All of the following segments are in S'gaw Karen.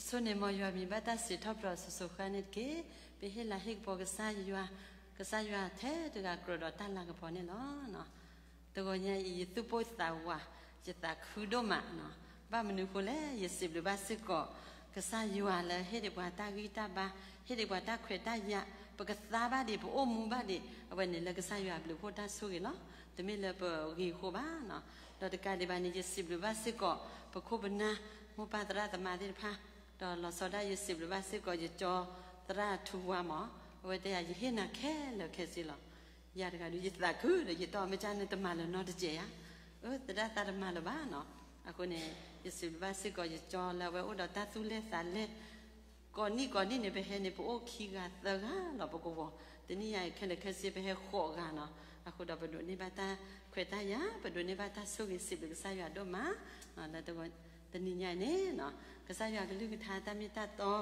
ဆိၣ်ဂ့ၤန့ၣ်မ်ယွၤမံၤဘၣ်တၢ်စံးထီၣ်ပတြၢၤစိၤစိၤဃၣ်ဃၣ်န့ၣ်တက့ၢ်. ပဟ့ၣ်လၤဟ့ၣ်ကပီၤကစၢ်ယွၤ, ကစၢ်ယွၤထဲတဂၤကြၢးဒီးတၢ်လၤကပီၤန့ၣ်လီၤ. တဂီၤညါအံၤ ယသူၣ်ပိၢ်သးဝး, ယသးခုဒိၣ်မး, ဘၣ်မနုၤဃိလဲၣ်, ယစံးဘျုးဘၣ်စ့ၢ်ကီး ကစၢ်ယွၤလၢဟ့ၣ်ဒံးပှၤတၢ်ဂံၢ်တၢ်ဘါ, ဟ့ၣ်ဒံးပှၤတၢ်ခွဲးတၢ်ယာ်, ပကသါဘၣ်ဒံး ပအိၣ်မူဘၣ်ဒံး, အဝဲန့ၣ်လၢကစၢ်ယွၤအဘျုးအဖှိၣ်တၢ်ဆိၣ်ဂ့ၤလီၤ. တမ့ၢ်လၢပဂ့ၤအဃိဘၣ်. ဒီးတကးဒံးဘၣ်န့ၣ် ယစံးဘျုးဘၣ်စ့ၢ်ကီး ပခိၣ်ပနၢ်, မိၢ်ပၢ်သရၣ်သမါသ့ၣ်တဖၣ်, ဒီးလီၤဆီဒၣ်ယစံးဘျုးဘၣ်စ့ၢ်ကီး ယကၠီသရၣ်ထူဝါမး, အဝဲတဲယၤ ယဟ့ၣ်နၤခဲလၢာ်ခဲဆ့လီၤ. ယၤတဂၤဒုး ယသးခုဒီး ယတီၢ်မ့ၢ်ကၢ်န့ၣ်တမၤလၢၤနီတစဲးဧါ. အၢ သရၣ်သးတမၤလၢၤဘၣ်နီၤ. အဃိန့ၣ် ယစံးဘျုးဘၣ်စ့ၢ်ကီး ယကၠီလၢအဝဲအိၣ်ဒီးတၢ်သူၣ်လဲၢ်သးလဲၢ်, ကိးနံၣ်ကိးနံၣ်န့ၣ် ပဟဲန့ၣ် ပအိၣ်ခံဂၤသၢဂၤလီၤ ပကဝီၤ, တနံၣ်ညါအံၤခဲလၢာ်ခဲဆ့ ပဟဲဃိးဂၤနီၤ. အဃိဒီးပဒိးန့ၢ်ဘၣ်တၢ်ခွဲးတၢ်ယာ်, ပဒိးန့ၢ်ဘၣ်တၢ်ဆိၣ်ဂ့ၤ စံးဘျုးကစၢ်ယွၤဒိၣ်မး, လၢတနံၤညါအံၤန့ၣ် ကစၢ်ယွၤကလုၢ်ကထါတၢ်မ့ၢ်တၢ်တီ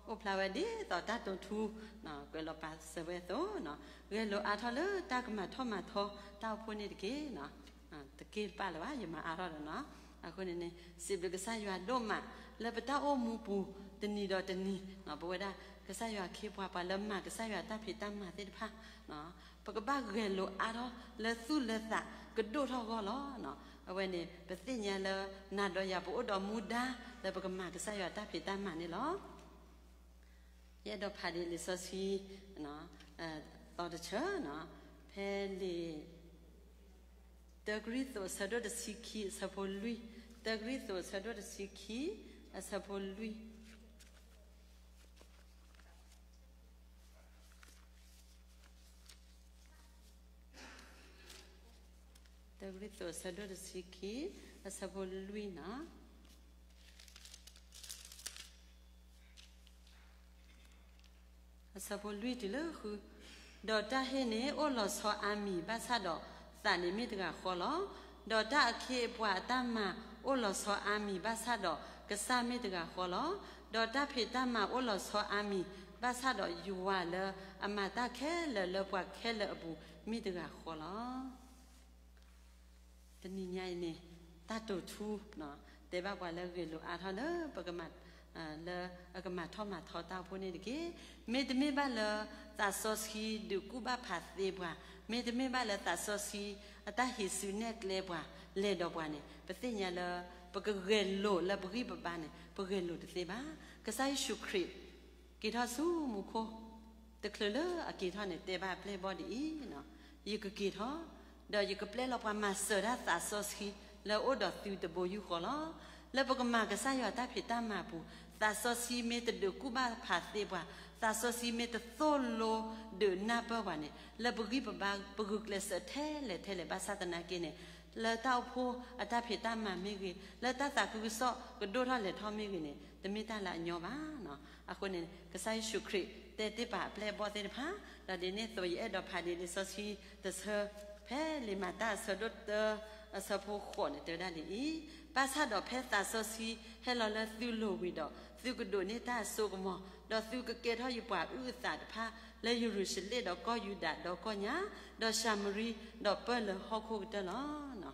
အိၣ်ဖျါဝဲဒ်သိးတၢ်တိာ်ထူ ကွဲးလီၤပာ်စၢၤဝဲအသိး, ဂဲၤလိာ်အါထီၣ်လၢတၢ်ကမၤထီၣ်မၤထီတၢ်အိၣ်ဖှိၣ်န့ၣ်တက့ၢ်. တက့ၢ်တပာ်လၢၤဘၣ် ယမၤအါထီၣ်ဒီးနီၤ. အဃိန့ၣ်န့ၣ် စံးဘျုးကစၢ်ယွၤဒိၣ်မး လၢပတၢ်အိၣ်မူပူၤ တနံၤဒီးတနံၤ ပဝဲဒၣ် ကစၢ်ယွၤခ့ပှၤ ပှၤလၢမၤကစၢ်ယွၤတၢ်ဖံးတၢ်မၤသ့ၣ်တဖၣ် ပကဘၣ်ဂဲၤလိာ်အါထီၣ်လၢသူၣ်လၢသးကဒိၣ်ထီၣ်အဂီၢ်လီၤ. အဝဲန့ၣ် ပသ့ၣ်ညါလၢ နၤဒီးယၤပအိၣ်ဒီးမူဒါ လၢပကမၤကစၢ်ယွၤတၢ်ဖံးတၢ်မၤန့ၣ်လီၤ. ယအဲၣ်ဒိးဖးဒံးလံာ်စီဆှံ သီတဆၢ, ဖဲလံာ် တၢကရံၣ်သူး အဆၢဒိၣ်တဆံခံ အဆၢဖိလွံၢ်, တၢကရံၣ်သူး အဆၢဒိၣ်တဆံခံ အဆၢဖိလွံၢ်. တၢကရံၣ်သူး အဆၢဒိၣ်တဆံခံ အဆၢဖိလွံၢ်နီၤ. အဆၢဖိလွံၢ်တုၤလၢဃု, ဒီးတၢ်ဟ့ၣ်န့ၣ် အိၣ်လီၤဆီအါမံၤဘၣ်ဆၣ်ဒီး သးန့ၣ်မ့ၢ်တဂၤဃီလီၤ. ဒီးတၢ်အခ့အပှၤအတၢ်မၤ အိၣ်လီၤဆီအါမံၤဘၣ်ဆၣ်ဒီး ကစၢ်မ့ၢ်တဂၤဃီလီၤ. ဒီးတၢ်ဖံးတၢ်မၤအိၣ်လီၤဆီအါမံၤ ဘၣ်ဆၣ်ဒီးယွၤလၢအမၤတၢ်ခဲလၢာ်လၢပှၤခဲလၢာ်အပူၤ မ့ၢ်တဂၤဃီလီၤ. တနံၤညါအံၤန့ၣ် တၢ်တိာ်ထူ တဲဘၣ်ပှၤလၢဂဲၤလိာ်အါထီၣ်လၢပကမၤ လၢအကမၤထီၣ်မၤထီတၢ်အိၣ်ဖှိၣ်န့ၣ်တက့ၢ်. မ့တမ့ၢ်ဘၣ်လၢသးစီဆှံဒုးကူၣ်ဘၣ်ဖးသ့ပှၤ, မ့တမ့ၢ်ဘၣ်လၢသးစီဆှံအတၢ်ဟံးစုနဲၣ်ကျဲပှၤ လဲၤဒီးပှၤန့ၣ် ပသ့ၣ်ညါလၢ ပကဂဲၤလိာ်လၢပဂံၢ်ပဘါန့ၣ် ပဂဲၤလိာ်တသ့ဘၣ်. ကစၢ်ယ့ၣ်ၡူးခရံာ် က့ၤထီၣ်ဆူမူခိၣ် တချုးလၢအက့ၤထီၣ်န့ၣ် တဲဘၣ်အပျဲၢ်အဘီၣ်ဒ်အံၤ, ယကက့ၤထီၣ်, ဒီးယကပျဲလီၤပှၤမၤစၢၤတၢ်သးစီဆှံ လၢအအိၣ်ဒီးသုတဘိယူၢ်ဃီလီၤ. လၢပကမၤကစၢ်ယွၤတၢ်ဖံးတၢ်မၤပူၤ သးစီဆှံမ့ၢ်တဒုးကူၣ်ဘၣ်ဖးသ့ပှၤ, သးစီဆှံမ့ၢ်တသိၣ်လိဒုးနၢ်ပၢၢ်ပှၤန့ၣ် လၢပဂံၢ်ပဘါ ပဂုာ်ကျဲးစၢးထဲလဲၣ်ထဲလဲၣ် ဘၣ်ဆၣ်သနာ်က့န့ၣ် လၢတၢ်အိၣ်ဖှိၣ်အတၢ်ဖံးတၢ်မၤမ့ၢ်ဂ့ၤ, လၢတၢ်သးခုကစီၣ်ကဒိၣ်ထီၣ်လဲၤထီၣ်မ့ၢ်ဂ့ၤန့ၣ် တမ့ၢ်တၢ်လၢအညီဘၣ်. အဃိန့ၣ် ကစၢ်ယ့ၣ်ၡူးခရံာ်တဲတ့ၢ်ပှၤအပျဲၢ်အဘီၣ်သ့ၣ်တဖၣ်, ဒီးဒ်န့ၣ်အသိး ယအဲၣ်ဒိးဖးဒ်လံာ်စီဆှံတဆၢ ဖဲလံာ်မၤတၢ်အဆၢဒိၣ်တၢ အဆၢဖိဃိးန့ၣ် တဲဝဲဒၣ်ဒ်အံၤ, ဘၣ်ဆၣ်ဒီးဖဲသးစီဆှံဟဲလီၤလၢသုလိၤဝံၤဒီး သုကဒိးန့ၢ်တၢ်အစိကမီၤ, ဒီးသုကကဲထီၣ်ယပှၤအုၣ်အသးတဖၣ် လၢယရူၤၡလ့ၣ်ဒီးကီၢ်ယူဒၤဒီကီၢ်ညါ, ဒီးၡၤမရံ ဒီးပၢၢ်လၢဟီၣ်ခိၣ်ကတၢၢ်လီၤ.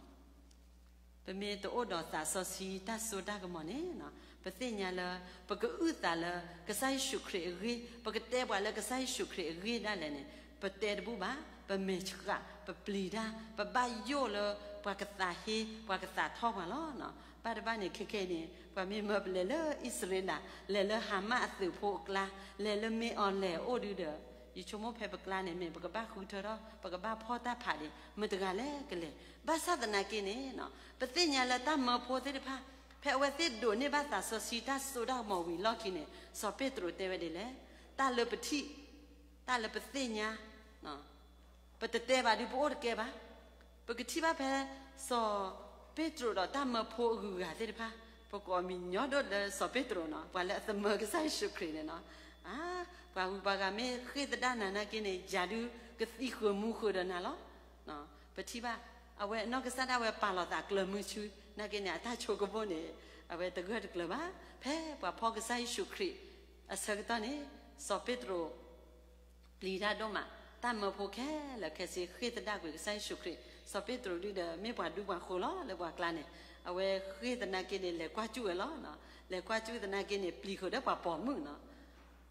ပမ့ၢ်တအိၣ်ဒီးသးစီဆှံတၢ်စိတၢ်ကမီၤန့ၣ်, ပသ့ၣ်ညါလၢ ပကအုၣ်သးလၢကစၢ်ယ့ၣ်ၡူးခရံာ်အဂ့ၢ်, ပကတဲပှၤလၢကစၢ်ယ့ၣ်ၡူးခရံာ်အဂ့ၢ်ဒၣ်လဲာ်န့ၣ် ပတဲတဘူၣ်ဘၣ်, ပမဲာ်ဆှး, ပပျံၤတၢ်, ပဘၣ်ယိၣ်လၢပှၤကသးဟ့, ပှၤကသးထီၣ်ပှၤလီၤ. ဘၣ်တဘၣ်န့ၣ် ခဲခဲအံၤန့ၣ် ပှၤမ့ၢ်မၢပလဲၤလၢအံၣ်စရ့လး, လဲၤလၢဟၤမၣ်အသုးဖိအကျါ, လဲၤလၢမ့ၢ်အီၤလဲၤအိၣ်ဒုဒီး ယဆိကမိၣ်ဖဲပကျါန့ၣ် မ့ၢ်ပကဘၣ်ဃုထၢထီၣ် ပကဘၣ်ဖီၣ်တၢ်ဖးဒံး မတၤတဂၤလဲၣ်ကလဲၤ. ဘၣ်ဆၣ်သနာ်က့န့ၣ် ပသ့ၣ်ညါလၢတၢ်မၢဖိသ့ၣ်တဖၣ် ဖဲအဝဲသ့ၣ်ဒိးန့ၢ်ဘၣ်သးစီဆှံတၢ်စိတၢ်ကမီၤဝံၤလီၢ်ခံန့ၣ် စီၤပ့းတရူးတဲဝဲဒ်လဲၣ်, တၢ်လၢပထံၣ်, တၢ်လၢပသ့ၣ်ညါ ပတတဲဘၣ်ဒုးပအိၣ်တကဲဘၣ်. ပကထံၣ်ဘၣ်ဖဲ စီၤပ့းတရူးဒီးတၢ်မၢဖိအဂုၤအဂၤသ့ၣ်တဖၣ်, ပကိးမံၤညီဒိၣ်လၢစီၤပ့းတရူးနီၤ, ပှၤလၢအသမၢကစၢ်ယ့ၣ်ၡူးခရံာ်န့ၣ်နီၤ. ပှၤဂုၤပှၤဂၤမ့ၢ်ဃ့ၢ်သဒၣ်နၤနာ်က့န့ၣ် ယၤဒုးကသံဃုာ်မူဃုာ်ဒီးနၤလီၤ. ပထံၣ်ဘၣ် အဝဲအနီၢ်ကစၢ်ဒၣ်ဝဲပာ်လီၤသးကျၢၤမုဆူ နာ်က့န့ၣ် အတၢ်ဆိကမိၣ်န့ၣ် အဝဲတဂၢၢ်တကျၢၤဘၣ်. ဖဲပှၤဖီၣ်ကစၢ်ယ့ၣ်ၡူးခရံာ်အဆၢကတီၢ်န့ၣ် စီၤပ့းတရူး ပျံၤတၢ်ဒိၣ်မး, တၢ်မၢဖိခဲလၢာ်ခဲဆ့ဃ့ၢ်သဒၣ်ကွံာ်ကစၢ်ယ့ၣ်ၡူးခရံာ်, စီၤပ့းတရူးဒုဒီး မ့ၢ်ပှၤဒူပှၤဃိၤလီၤလၢပှၤကျါန့ၣ်, အဝဲဃ့ၢ်သနာ်က့န့ၣ် လဲၤကွၢ်စူၣ်ဝဲလီၤ. လဲၤကွၢ်စူၣ်သနာ်က့န့ၣ် ပျံၤဃုာ်ဒီးပှၤပိာ်မုၣ်နီၤ.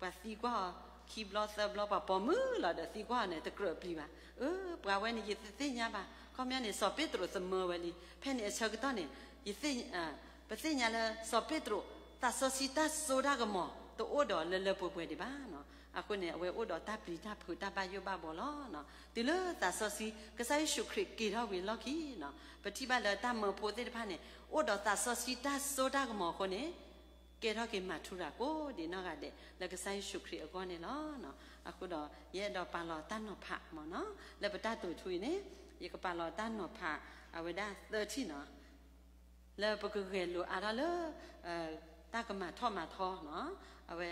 ပှၤသံကွၢ်အီၤ ခံဘျီသၢဘျီ ပှၤပိာ်မုၣ်လီၤဒီး သံကွၢ်အီၤန့ၣ် တကြၢးပျံၤဘၣ်. အၢ ပှၤဝဲန့ၣ် ယတသ့ၣ်ညါဘၣ်. ခီပညီန့ၣ် စီၤပ့းတရူးသမၢဝဲလံ. ဖဲန့ၣ်အဆၢကတီၢ်န့ၣ် ယသ့ၣ် ပသ့ၣ်ညါလၢ စီၤပ့းတရူး သးစီဆှံတၢ်စိတၢ်ကမီၤ တအိၣ်ဒီးလၢလၢပှဲၤပှဲၤဒံးဘၣ်နီၤ. အဃိန့ၣ် အဝဲအိၣ်ဒီးတၢ်ပျံၤတၢ်ဖုး တၢ်ဘၣ်ယိၣ်ဘၣ်ဘှီလီၤ. တုၤလၢသးစီဆှံ ကစၢ်ယ့ၣ်ၡူးခရံာ်က့ၤထီၣ်ဝံၤအလီၢ်ခံနီၤ, ပထံၣ်ဘၣ်လၢတၢ်မၢဖိသ့ၣ်တဖၣ်န့ၣ် အိၣ်ဒီးသးစီဆှံတၢ်စိတၢ်ကမီၤအဃိန့ၣ် ကဲထီၣ်က့ၤမၤထူရၤကိးဒံးနီၢ်ဂၤဒဲး လၢကစၢ်ယ့ၣ်ၡူးခရံာ်အဂီၢ်န့ၣ်လီၤ. အဃိဒီး ယအဲၣ်ဒိးပာ်လီၤတၢ်နီၤဖးမ့ၢ်နီၤ, လၢပတၢ်တိာ်ထူအံၤန့ၣ် ယကပာ်လီၤတၢ်နီၤဖး အဝဲဒၣ်သၢထံၣ်နီၤ လၢပကဂဲၤလိာ်အါထီၣ်လၢ တၢ်ကမၤထီၣ်မၤထီနီၤ, အဝဲ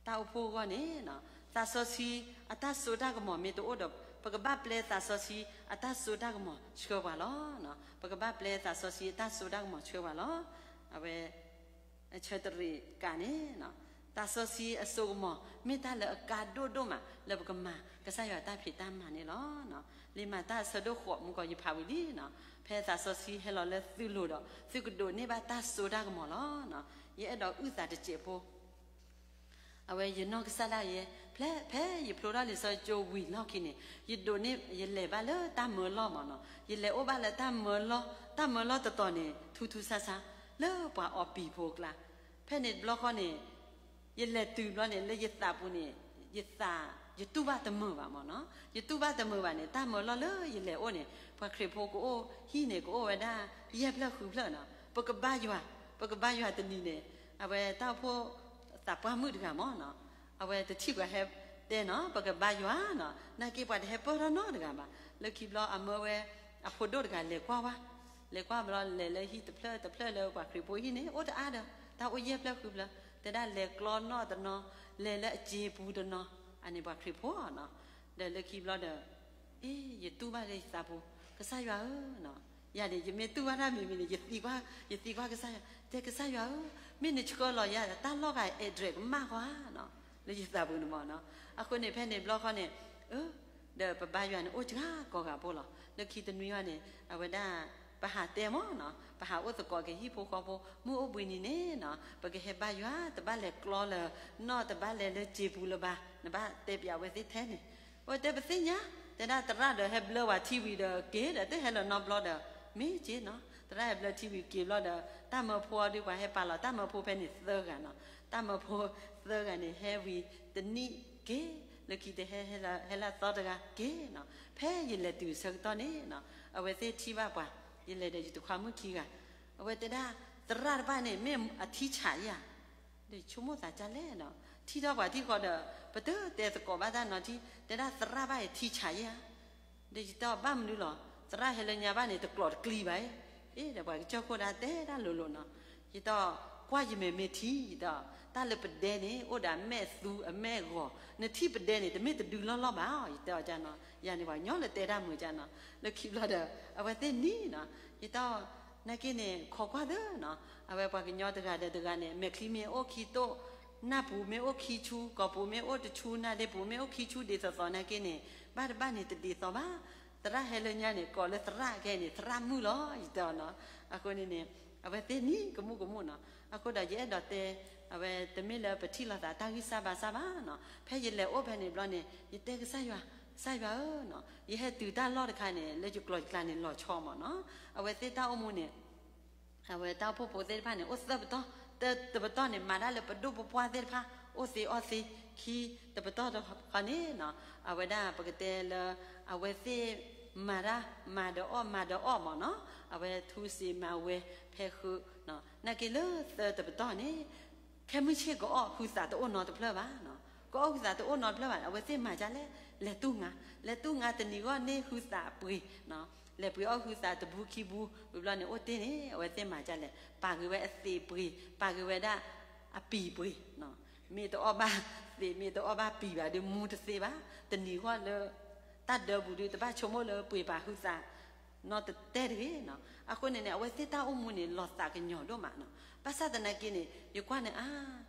တၢ်အိၣ်ဖှိၣ်အဂီၢ်န့ၣ် သးစီဆှံအတၢ်စိတၢ်ကမီၤမ့ၢ်တအိၣ်ဒီး ပကဘၣ်ပျဲသးစီဆှံအတၢ်စိတၢ်ကမီၤဆှၢပှၤလီၤ. ပကဘၣ်ပျဲသးစီဆှံအတၢ်စိတၢ်ကမီၤဆှၢပှၤလီၤ. အဝဲ အဆၢတရ့းကးန့ၣ် သးစီဆှံအစိကမီၤ မ့ၢ်တၢ်လၢအကါဒိၣ်ဒိၣ်မး လၢပကမၤကစၢ်ယွၤတၢ်ဖံးတၢ်မၤန့ၣ်လီၤ. လံာ်မၤတၢ်အဆၢဒိၣ်ဃိး မူကီးယဖးဝံၤလံနီၤ, ဖဲသးစီဆှံဟဲလီၤလၢသုလိၤဒီး သုကဒိးန့ၢ်ဘၣ်တၢ်စိတၢ်ကမီၤလီၤ. ယအဲၣ်ဒိးအုၣ်သးတစဲးဖိ အဝဲယနီၢ်ကစၢ်ဒၣ်ယဲ ဖဲ ဖဲယဖျိထီၣ်လံာ်စီဆှံကၠိဝံၤလီၢ်ခံန့ၣ် ယဒိးန့ၢ် ယလဲၤဘၣ်လၢတၢ်မၢလီၢ်မ့ၢ်နီၤ, ယလဲၤအိၣ်ဘၣ်လၢတၢ်မၢလီၢ်, တၢ်မၢလီၢ်တတီၤန့ၣ် ထူထူဆါဆါ လၢပှၤအီပံၤဖိအကျါ, ဖဲန့ၣ်တဘျီဃီန့ၣ် ယလဲၤတုၤဘျီန့ၣ် လၢယသးပူၤန့ၣ် ယသး ယတူၢ်ဘၣ်တမုာ်ဘၣ်မ့ၢ်နီၤ, ယတူၢ်ဘၣ်တမုာ်ဘၣ်န့ၣ် တၢ်မၢလီၢ်လၢယလဲၤအိၣ်န့ၣ် ပှၤခရံာ်ဖိကအိၣ်ဟံၣ်န့ၣ် ကအိၣ်ဝဲဒၣ် ယဲၢ်ဖျၢၣ်ဃုဖျၢၣ်နီၤ, ပကဘါယွၤ, ပကဘါယွၤတနံၤန့ၣ် အဝဲတၢ်အိၣ်ဖှိၣ် သးပှၢ်မုၣ်တဂၤမ့ၢ်နီၤ, အဝဲတထံၣ်ပှၤဟဲတဲနီၤ ပကဘါယွၤနီၤ, နာ်က့ပှၤတဟဲပၢၢ်ထီၣ်နီတဂၤဘၣ်, လၢခံဘျီအမၢဝဲ အဖိဒိၣ်တဂၤလဲၤကွၢ်ဝဲ, လဲၤကွၢ်ဘျီလဲၤလၢဟံၣ်တဖျၢၣ်တဖျၢၣ်လၢပှၤခရံာ်ဖိဟံၣ်န့ၣ် အိၣ်တအါဒီး တၢ်အိၣ်ယဲၢ်ဖျၢၣ်ဃုဖျၢၣ်, တဲဒၣ်လဲၤကျီနီၣ်တနီၤ, လဲၤလၢအစ့ပူၤတနီၤ, အန့ၣ်ပှၤခရံာ်ဖိနီၤ, ဒီးလၢခံဘျီဒီး အ့ ယတူၢ်ဘၣ်လၢယသးပူၤ, ကစၢ်ယွၤဧၢနီၤ, ယၤန့ၣ် ယမ့ၢ်တူၢ်ဘၣ်တၢ်မံၤမံၤန့ၣ် ယသံကွၢ်, ယသံကွၢ်ကစၢ်ယွၤ, တဲကစၢ်ယွၤဧၢ, မ့ၢ်နဆှၢလီၤယၤတၢ်လီၢ်ဂၤ address ကမၣ်ဃီဧါနီၤ, လၢယသးပူၤန့ၣ်မ့ၢ်နီၤ, အဃိန့ၣ် ဖဲန့ၣ်ဘျီဃီန့ၣ် အၢ ဒီးပဘါယွၤန့ၣ်အိၣ်စှၤကိးဂၤဖိလီၤ, လၢခံတနွံအံၤန့ၣ် အဝဲဒၣ် ပဟးတဲမ့ၢ်နီၤ, ပဟးအိၣ်သကိးက့ၤဟံၣ်ဖိဃီဖိ မုၢ်အိၣ်ဘှံးနံၤန့ၣ်နီၤ, ပကဟဲဘါယွၤ တဘၣ်လဲၤကျီလၢ နီၣ်တဘၣ်လဲၤလၢစ့ပူၤလၢၤဘၣ်, နဘၣ်တဲပၠးအဝဲသ့ၣ်ထဲန့ၣ်, အဝဲတဲပသ့ၣ်ညါ, တဲဒၣ်သရၣ်ဒီးဟဲဘျၢဝဲထံဝံၤဒီးက့ၤဒီး တဟဲလၢၤနီတဘျီဒီး မ့ၢ်က့နီၤ, သရၣ်ဟဲဘျၢထံဝံၤက့ၤဘျီဒီး တၢ်မၢဖိအီၤဒုးပှၤဟဲပာ်လီၤ တၢ်မၢဖိဖဲန့ၣ်သၢဂၤနီၤ, တၢ်မၢဖိသၢဂၤန့ၣ် ဟဲဝံၤတနံၣ်က့ၤ, လၢခံတဟဲ ဟဲလၢအသီတဂၤက့ၤနီၤ, ဖဲယလဲၤတုၤဆၢကတီၢ်န့ၣ်နီၤ, အဝဲသ့ၣ်ထံၣ်ဘၣ်ပှၤ, ယလဲၤဒီးယတခွါမုၣ်ခံဂၤ, အဝဲတဲဒၣ် သရၣ်တဖၣ်န့ၣ် မ့ၢ်အထံဆးယၤ ဒီးဆိကမိၣ်သးဒ်လဲၣ်နီၤ, ထံၣ်ထီၣ်ပှၤထံဃီဒီး ပတတဲသကိးဘၣ်တၢ်နီၤထံ, တဲဒၣ်သရၣ်ဘၣ်အံၤထံဆးယၤ, ဒီးယတဲအီၤဘၣ်မနုၤလီၤ, သရၣ်ဟဲလၢညါဘၣ်န့ၣ် တကျိးတကျံဘၣ်အံၤ, အ့ ဒီးပှၤကစၢၢ်ခိၣ်ဒၣ်တဲဒၣ်လိၤလိၤနီၤ, ယတဲအီၤ ကွၢ်ယမဲာ်မ့ၢ်ထံ, ယတဲအီၤ တၢ်လၢပဒဲန့ၣ် အိၣ်ဒီးအမဲာ်သူအမဲာ်ဂီၤ, နထံၣ်ပဒဲန့ၣ် တမ့ၢ်တဒုလီၢ်လီၢ်ဘၣ်အီၤ, ယတဲအီၤကၢ်နီၤ, ယၤန့ၣ်ပှၤကညီလၢတဲတၢ်မုာ်ကၢ်နီၤ, လၢခံဘျီဒီး အဝဲသ့ၣ်နံၤနီၤ, ယတဲအီၤ နာ်က့န့ၣ် ခိးကွၢ်သၢနီၤ, အဝဲပှၤကညီတဂၤဒီးတဂၤန့ၣ် မဲာ်ချံမ့ၢ်အိၣ်ခံတိၣ်, နၢ်ပူၤမ့ၢ်အိၣ်ခံဆူ, ကိာ်ပူၤမ့ၢ်အိၣ်တဆူ, နၢ်ဒ့ပူၤမ့ၢ်အိၣ်ခံဆူဒ်သိးသိးနာ်က့န့ၣ်, ဘၣ်တဘၣ်န့ၣ်တဒ်သိးဘၣ်, သရၣ်ဟဲလၢညါန့ၣ် ကိးလၢသရၣ်ခဲအံၤန့ၣ် သရၣ်မုၣ်လီၤ ယတဲအီၤနီၤ, အဃိန့ၣ်န့ၣ် အဝဲသ့ၣ်နံၤကမူၣ်ကမူၣ်နီၤ, အဃိဒီးယအဲၣ်ဒိးတဲ အဝဲတမ့ၢ်လၢပထံၣ်လိာ်သးတၢ်ဂံၢ်စၢ်ဘါစၢ်ဘၣ်နီၤ, ဖဲယလဲၤအိၣ်ဖဲန့ၣ်ဘျီန့ၣ် ယတဲကစၢ်ယွၤ, ကစၢ်ယွၤဧၢနီၤ, ယဟဲတုၤတၢ်လီၢ်တခါန့ၣ် လၢယကျိၤယကျဲန့ၣ်လီၤဆီမ့ၢ်နီၤ, အဝဲသ့ၣ်တၢ်အိၣ်မူန့ၣ် အဝဲတၢ်အိၣ်ဖှိၣ်ဖိသ့ၣ်တဖၣ်န့ၣ် အိၣ်သၢပတီၢ်, တပတီၢ်န့ၣ် မၤတၢ်လၢပဒိၣ်ပပှၢ်သ့ၣ်တဖၣ် အိၣ်သ့အီၣ်သ့, ခံတပတီၢ်တခီန့ၣ်နီၤ, အဝဲဒၣ်ပကတဲလၢ အဝဲသ့ၣ်မၤတၢ် မၤဒီးအီၣ်မၤဒီးအီၣ်မ့ၢ်နီၤ, အဝဲထူစ့မၤဝဲဖဲဃု, နာ်က့လၢသၢတပတီၢ်န့ၣ် ခဲမုၢ်ဆ့ၣ်ကအီၣ်ဟုသးတအိၣ်နီတဖျၢၣ်ဘၣ်နီၤ, ကအီၣ်ဟုသးတအိၣ်နီတဖျၢၣ်ဘၣ်, အဝဲသ့ၣ်မၤဒ်လဲၣ်, လဲၤတူၢ်ငါ, လဲၤတူၢ်ငါတနံၤဂီၢ်န့ၢ်ဟုသးအပှ့ၤ လဲၤပှ့ၤအီၣ်ဟုသးတဘူးခံဘူး, ဝံၤဘျီန့ၣ် အိၣ်တ့ၢ်န့ၣ် အဝဲသ့ၣ်မၤဒ်လဲၣ်, ပာ်က့ၤဝဲအသ့ၣ်ပှ့ၤ, ပာ်က့ၤဝဲဒၣ်အပံၤပှ့ၤ, မ့ၢ်တအီၣ်ဘၣ်သ့ၣ် မ့ၢ်တအီၣ်ဘၣ်ပံၤဘၣ်ဒီးမူတသ့ဘၣ်, တနံၤဂီၢ်လၢ တၢ်ဒၢပူၤဒီး တဘၣ်ဆိကမိၣ်လၢပှ့ၤပာ်ဟုသး နီတတဲတဂ့ၤနီၤ, အဃိန့ၣ်န့ၣ် အဝဲသ့ၣ်တၢ်အိၣ်မူန့ၣ် လီၤသးကညီၤဒိၣ်မးနီၤ, ဘၣ်ဆၣ်သနာ်က့န့ၣ် ယကွၢ်န့ၣ်အါ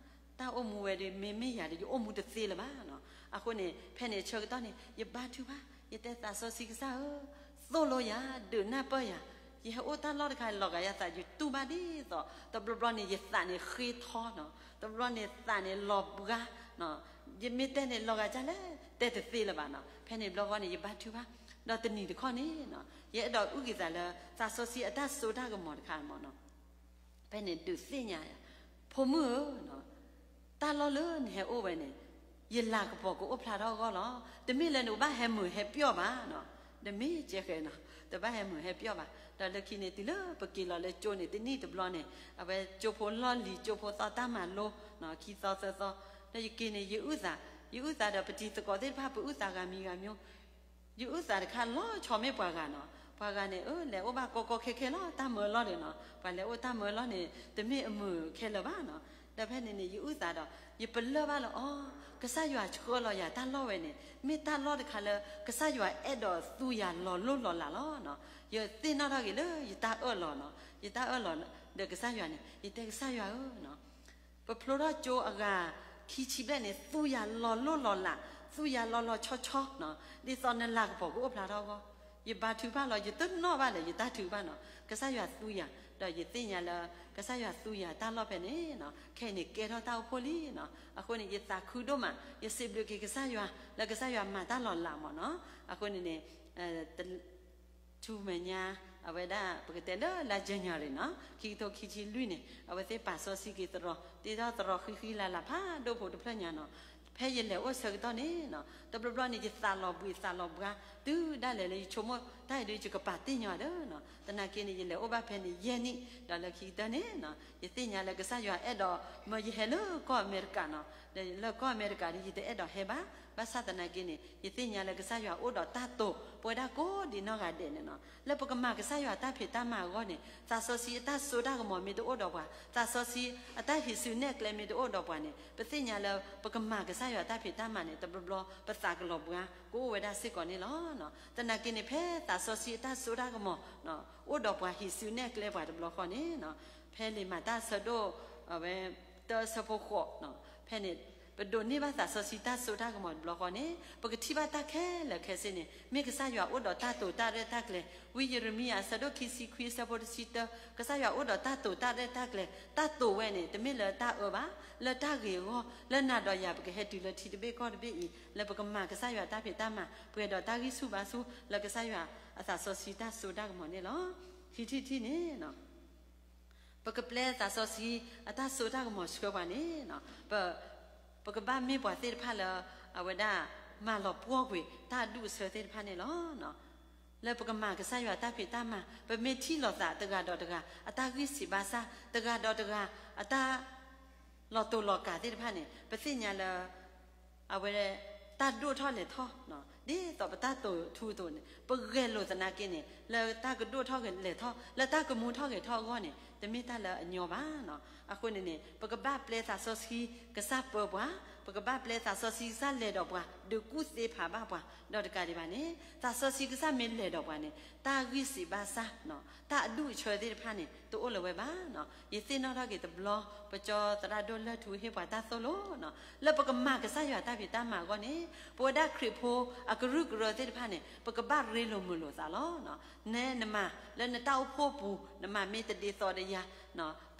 တၢ်အိၣ်မူဝဲဒီး မ့မ့ၢ်ယၤဒီး ယအိၣ်မူတသ့လၢၤဘၣ်နီၤ, အဃိန့ၣ် ဖဲန့ၣ်အဆၢကတီၢ်န့ၣ် ယဘါထုကဖၣ် ယတဲသးစီဆှံကစၢ်ဧၢ, သိၣ်လိယၤ ဒုးနၢ်ပၢၢ်ယၤ, ယဟဲအိၣ်တၢ်လီၢ်တခါ လီၤဂာ်ယသး ယတူၢ်ဘၣ်ဒ်သိး တဘျီဘျီန့ၣ် ယသးန့ၣ်ဃ့ထီနီၤ, တဘျီဘျီန့ၣ်သးန့ၣ်လီၤဘှါနီၤ, ယမ့ၢ်တဲန့ၣ် လီၤဂာ်ဒ်လဲၣ် တဲတသ့လၢၤဘၣ်နီၤ. ဖဲန့ၣ်တဘျီဃီန့ၣ် ယဘါထုကဖၣ်, ဒီးတနံၤတခီန့ၣ်နီၤ ယအဲၣ်ဒိးအုၣ်က့ၤသးလၢ သးစီဆှံအတၢ်စိတၢ်ကမီၤတခါမ့ၢ်နီၤ ဖဲန့ၣ်ဒုးသ့ၣ်ညါယၤ, ဖိမုၣ်ဧၢ, တၢ်လီၢ်လၢနဟဲအိၣ်ဝဲန့ၣ် ယလၤကပီၤကအိၣ်ဖျါထီၣ်အဂီၢ်လီၤ. တမ့ၢ်လၢနကဘၣ်ဟဲမုာ်ဟဲပျီၢ်ဘၣ်နီၤ, တမ့ၢ်ကဲဃဲနီၤ, တဘၣ်ဟဲမုာ်ဟဲပျီၢ်ဘၣ်. ဒီးလၢခံန့ၣ် တုၤလၢပက့ၤလီၤလၢကၠိန့ၣ် တနံၣ်တဘျီန့ၣ် အဝဲကၠိဖိလီၢ်လံၤ ကၠိဖိသီတၢ်မၤလိနီၤ ခံသီသၢသီ, ဒီးယက့ၤန့ၣ် ယအုၣ်သး, ယအုၣ်သးဒီးပတံၤသကိးသ့ၣ်တဖၣ် ပအုၣ်သးဂၤမံၤဂၤမံၤ ယအုၣ်သးတခါလီၤဆီမ့ၢ်ပှၤဂၤနီၤ, ပှၤဂၤန့ၣ် အၢ လဲၤအိၣ်ဘၣ်ကီကီခဲခဲလီၤ တၢ်မၢလီၢ်ဒီးနီၤ, ပှၤလဲၤအိၣ်တၢ်မၢလီၢ်န့ၣ် တမ့ၢ်အမုာ်ခဲလၢာ်ဘၣ်နီၤ. ဒီးဖဲန့ၣ်န့ၣ် ယအုၣ်သးဒီး ယပလၢၢ်ဘၣ်လၢ အိ ကစၢ်ယွၤဆှၢလီၤယၤတၢ်လီၢ်ဝဲန့ၣ် မ့ၢ်တၢ်လီၢ်တခါလၢ ကစၢ်ယွၤအဲၣ်ဒိးသူယၤလီၤလိၢ်လီၤလးလီၤနီၤ. ယသ့ၣ်နီၣ်ထီၣ်က့ၤလၢယတၢ်အၢၣ်လီၤနီၤ, ယတၢ်အၢၣ်လီၤဒီးကစၢ်ယွၤန့ၣ် ယတဲကစၢ်ယွၤဧၢနီၤ ပဖျိထီၣ်ကၠိအဂၤခံဆံဘျဲၣ်န့ၣ် သူယၤလီၤလိၢ်လီၤလး, သူယၤလီၤလီၤဆီဆီနီၤ, ဒ်သိးနလၤကပီၤကအိၣ်ဖျါထီၣ်အဂီၢ်. ယဘါထုကဖၣ်လီၤ ယတနီၣ်ဘၣ်လၢယတၢ်ထုကဖၣ်နီၤ, ကစၢ်ယွၤသူယၤ, ဒီးယသ့ၣ်ညါလၢ ကစၢ်ယွၤသူယၤတၢ်လီၢ်ဖဲန့ၣ်နီၤ, ခဲအံၤန့ၣ်ကဲထီၣ်တၢ်အိၣ်ဖှိၣ်လံနီၤ. အဃိန့ၣ် ယသးခုဒိၣ်မး, ယစံးဘျုးက့ၤကစၢ်ယွၤ လၢကစၢ်ယွၤမၤတၢ်လီၤလးမ့ၢ်နီၤ. အဃိန့ၣ်န့ၣ် ထူမဲာ်ညါ အဝဲဒၣ် ပကတဲလၢလါယနူၤအါရံၤနီၤ ခံကထိခံဆံလွံၢ်န့ၣ် အဝဲသ့ၣ်ပာ်စီဆှံက့ၤသရိာ် တ့ထီၣ်သရိာ်ဃံဃံလၤလၤဖးဒိၣ်ဖိတဖျၢၣ်ညါနီၤ. ဖဲယလဲၤအိၣ်ဆၢကတီၢ်န့ၣ်နီၤ တဘျီဘျီန့ၣ် ယသးလီၤဘှံးသးလီၤဘှါ တုၤဒၣ်လဲာ်လၢယဆိကမိၣ်တၢ်အံၤဒီး ယကပာ်တ့ၢ်ညီဒီးနီၤ. သနာ်က့န့ၣ် ယလဲၤအိၣ်ဘၣ်ဖဲန့ၣ် ယဲၢ်နံၣ် ဒီးလၢခံကတၢၢ်န့ၣ်နီၤ ယသ့ၣ်ညါလၢကစၢ်ယွၤအဲၣ်ဒိး မၢယဟဲလၢကီၢ်အမဲရကၤနီၤ. ဒီးလၢကီၢ်အမဲရကၤဒီး ယတအဲၣ်ဒိးဟဲဘၣ်. ဘၣ်ဆၣ်သနာ်က့န့ၣ် ယသ့ၣ်ညါလၢကစၢ်ယွၤအိၣ်ဒီးတၢ်တိာ် ပဝဲဒၣ်ကိးဒံးနီၢ်ဂၤဒဲးန့ၣ်နီၤ. လၢပကမၤကစၢ်ယွၤတၢ်ဖံးတၢ်မၤအဂီၢ်န့ၣ် သးစီဆှံအတၢ်စိတၢ်ကမီၤမ့ၢ်တအိၣ်ဒီးပှၤ, သးစီဆှံအတၢ်ဟံးစုနဲၣ်ကျဲမ့ၢ်တအိၣ်ဒီးပှၤန့ၣ် ပသ့ၣ်ညါလၢပကမၤကစၢ်ယွၤတၢ်ဖံးတၢ်မၤန့ၣ် တဘျီဘျီ ပသးကလီၤဘှါ ကအိၣ်ဝဲဒၣ်စ့ၢ်ကီးန့ၣ်လီၤ. သနာ်က့န့ၣ် ဖဲသးစီဆှံအတၢ်စိတၢ်ကမီၤ အိၣ်ဒီးပှၤဟံးစုနဲၣ်ကျဲပှၤတဘျီဃီန့ၣ်နီၤ ဖဲလံာ်မၤတၢ်အဆၢဒိၣ် အဝဲ တၢ အဆၢဖိဃိးနီၤ ဖဲန့ၣ် ပဒိးန့ၢ်ဘၣ်သးစီဆှံတၢ်စိတၢ်ကမီၤတဘျီဃီန့ၣ် ပကထံၣ်ဘၣ်တၢ်ခဲလၢာ်ခဲဆ့န့ၣ် မ့ၢ်ကစၢ်ယွၤအိၣ်ဒီးတၢ်တိာ်တၢ်ရဲၣ်တၢ်ကျဲၤ. ဝံယံးရမံယၤ အဆၢဒိၣ်ခံဆံခွံ အဆၢဖိတဆံတၢ ကစၢ်ယွၤအိၣ်ဒီးတၢ်တိာ်တၢ်ရဲၣ်တၢ်ကျဲၤ. တၢ်တိာ်ဝဲန့ၣ် တမ့ၢ်လၢတၢ်အၢဘၣ်, လၢတၢ်ဂ့ၤအဂီၢ်, လၢနၤဒီးယၤ ပကဟဲတုၤလၢထံတဘ့ၣ်ကီၢ်တဘ့ၣ်အံၤ လၢပကမၤကစၢ်ယွၤတၢ်ဖံးတၢ်မၤ ပှဲၤဒီးတၢ်ဂံၢ်ဆူၣ်ဘါဆူၣ် လၢကစၢ်ယွၤအသးစီဆှံတၢ်စိတၢ်ကမီၤန့ၣ်လီၤ. ခံထံၣ်တထံၣ်န့ၣ် ပကပျဲသးစီဆှံအတၢ်စိတၢ်ကမီၤဆှၢပှၤန့ၣ် ပကဘၣ်မ့ၢ်ပှၤသ့ၣ်တဖၣ်လၢ အဝဲဒၣ် မၤလီၤပှီၢ်ကွံာ်တၢ်အဒူၣ်အဆၢသ့ၣ်တဖၣ်န့ၣ်လီၤ. လၢပကမၤကစၢ်ယွၤတၢ်ဖံးတၢ်မၤ ပမ့ၢ်ထံၣ်လိာ်သးတဂၤဒီးတဂၤ အတၢ်ဂံၢ်ဆံးဘါဆါ တဂၤဒီးတဂၤ အတၢ် လီၤတိာ်လီၤကၤသ့ၣ်တဖၣ်န့ၣ် ပသ့ၣ်ညါလၢ အဝဲ တၢ်ဒိၣ်ထီၣ်လဲၢ်ထီၣ် ဒ်သိးပတၢ်တိာ်ထူအသိးန့ၣ် ပဂဲၤလိာ်သနာ်က့န့ၣ် လၢတၢ်ကဒိၣ်ထီၣ်လဲၢ်ထီၣ် လၢတၢ်ကမူထီၣ်ဂဲၤထီၣ်အဂီၢ်န့ၣ် တမ့ၢ်တၢ်လၢအညီဘၣ်နီၤ. အဃိန့ၣ်န့ၣ် ပကဘၣ်ပျဲသးစီဆှံကစၢ်ပၢပှၤ, ပကဘၣ်ပျဲသးစီဆှံကစၢ်လဲၤဒီးပှၤ ဒုးကူၣ်သ့ဖးဘၣ်ပှၤ ဒီးတကးဒံးဘၣ်န့ၣ် သးစီဆှံကစၢ်မ့ၢ်လဲၤဒီးပှၤန့ၣ် တၢ်ဂံၢ်စံးဘါစၢ် တၢ်အဒူၣ်အဆၢသ့ၣ်တဖၣ်န့ၣ် တအိၣ်လၢၤဝဲဘၣ်နီၤ. ယသ့ၣ်နီၣ်ထီၣ်က့ၤတဘျီ ပကၠီသရၣ်ဒိၣ်လၢၢ်ထူဟ့ၣ်ပှၤတၢ်သိၣ်လိနီၤ လၢပကမၤကစၢ်ယွၤတၢ်ဖံးတၢ်မၤအဂီၢ်န့ၣ် ပဝဲဒၣ်ခရံာ်ဖိအကရူၢ်ကရၢသ့ၣ်တဖၣ်န့ၣ် ပကဘၣ်ရ့လိာ်မုာ်လိာ်သးလီၤ. နဲနမၤလၢနတၢ်အိၣ်ဖှိၣ်ပူၤ နမၤမ့ၢ်တဒ်သိးဒီးယၤ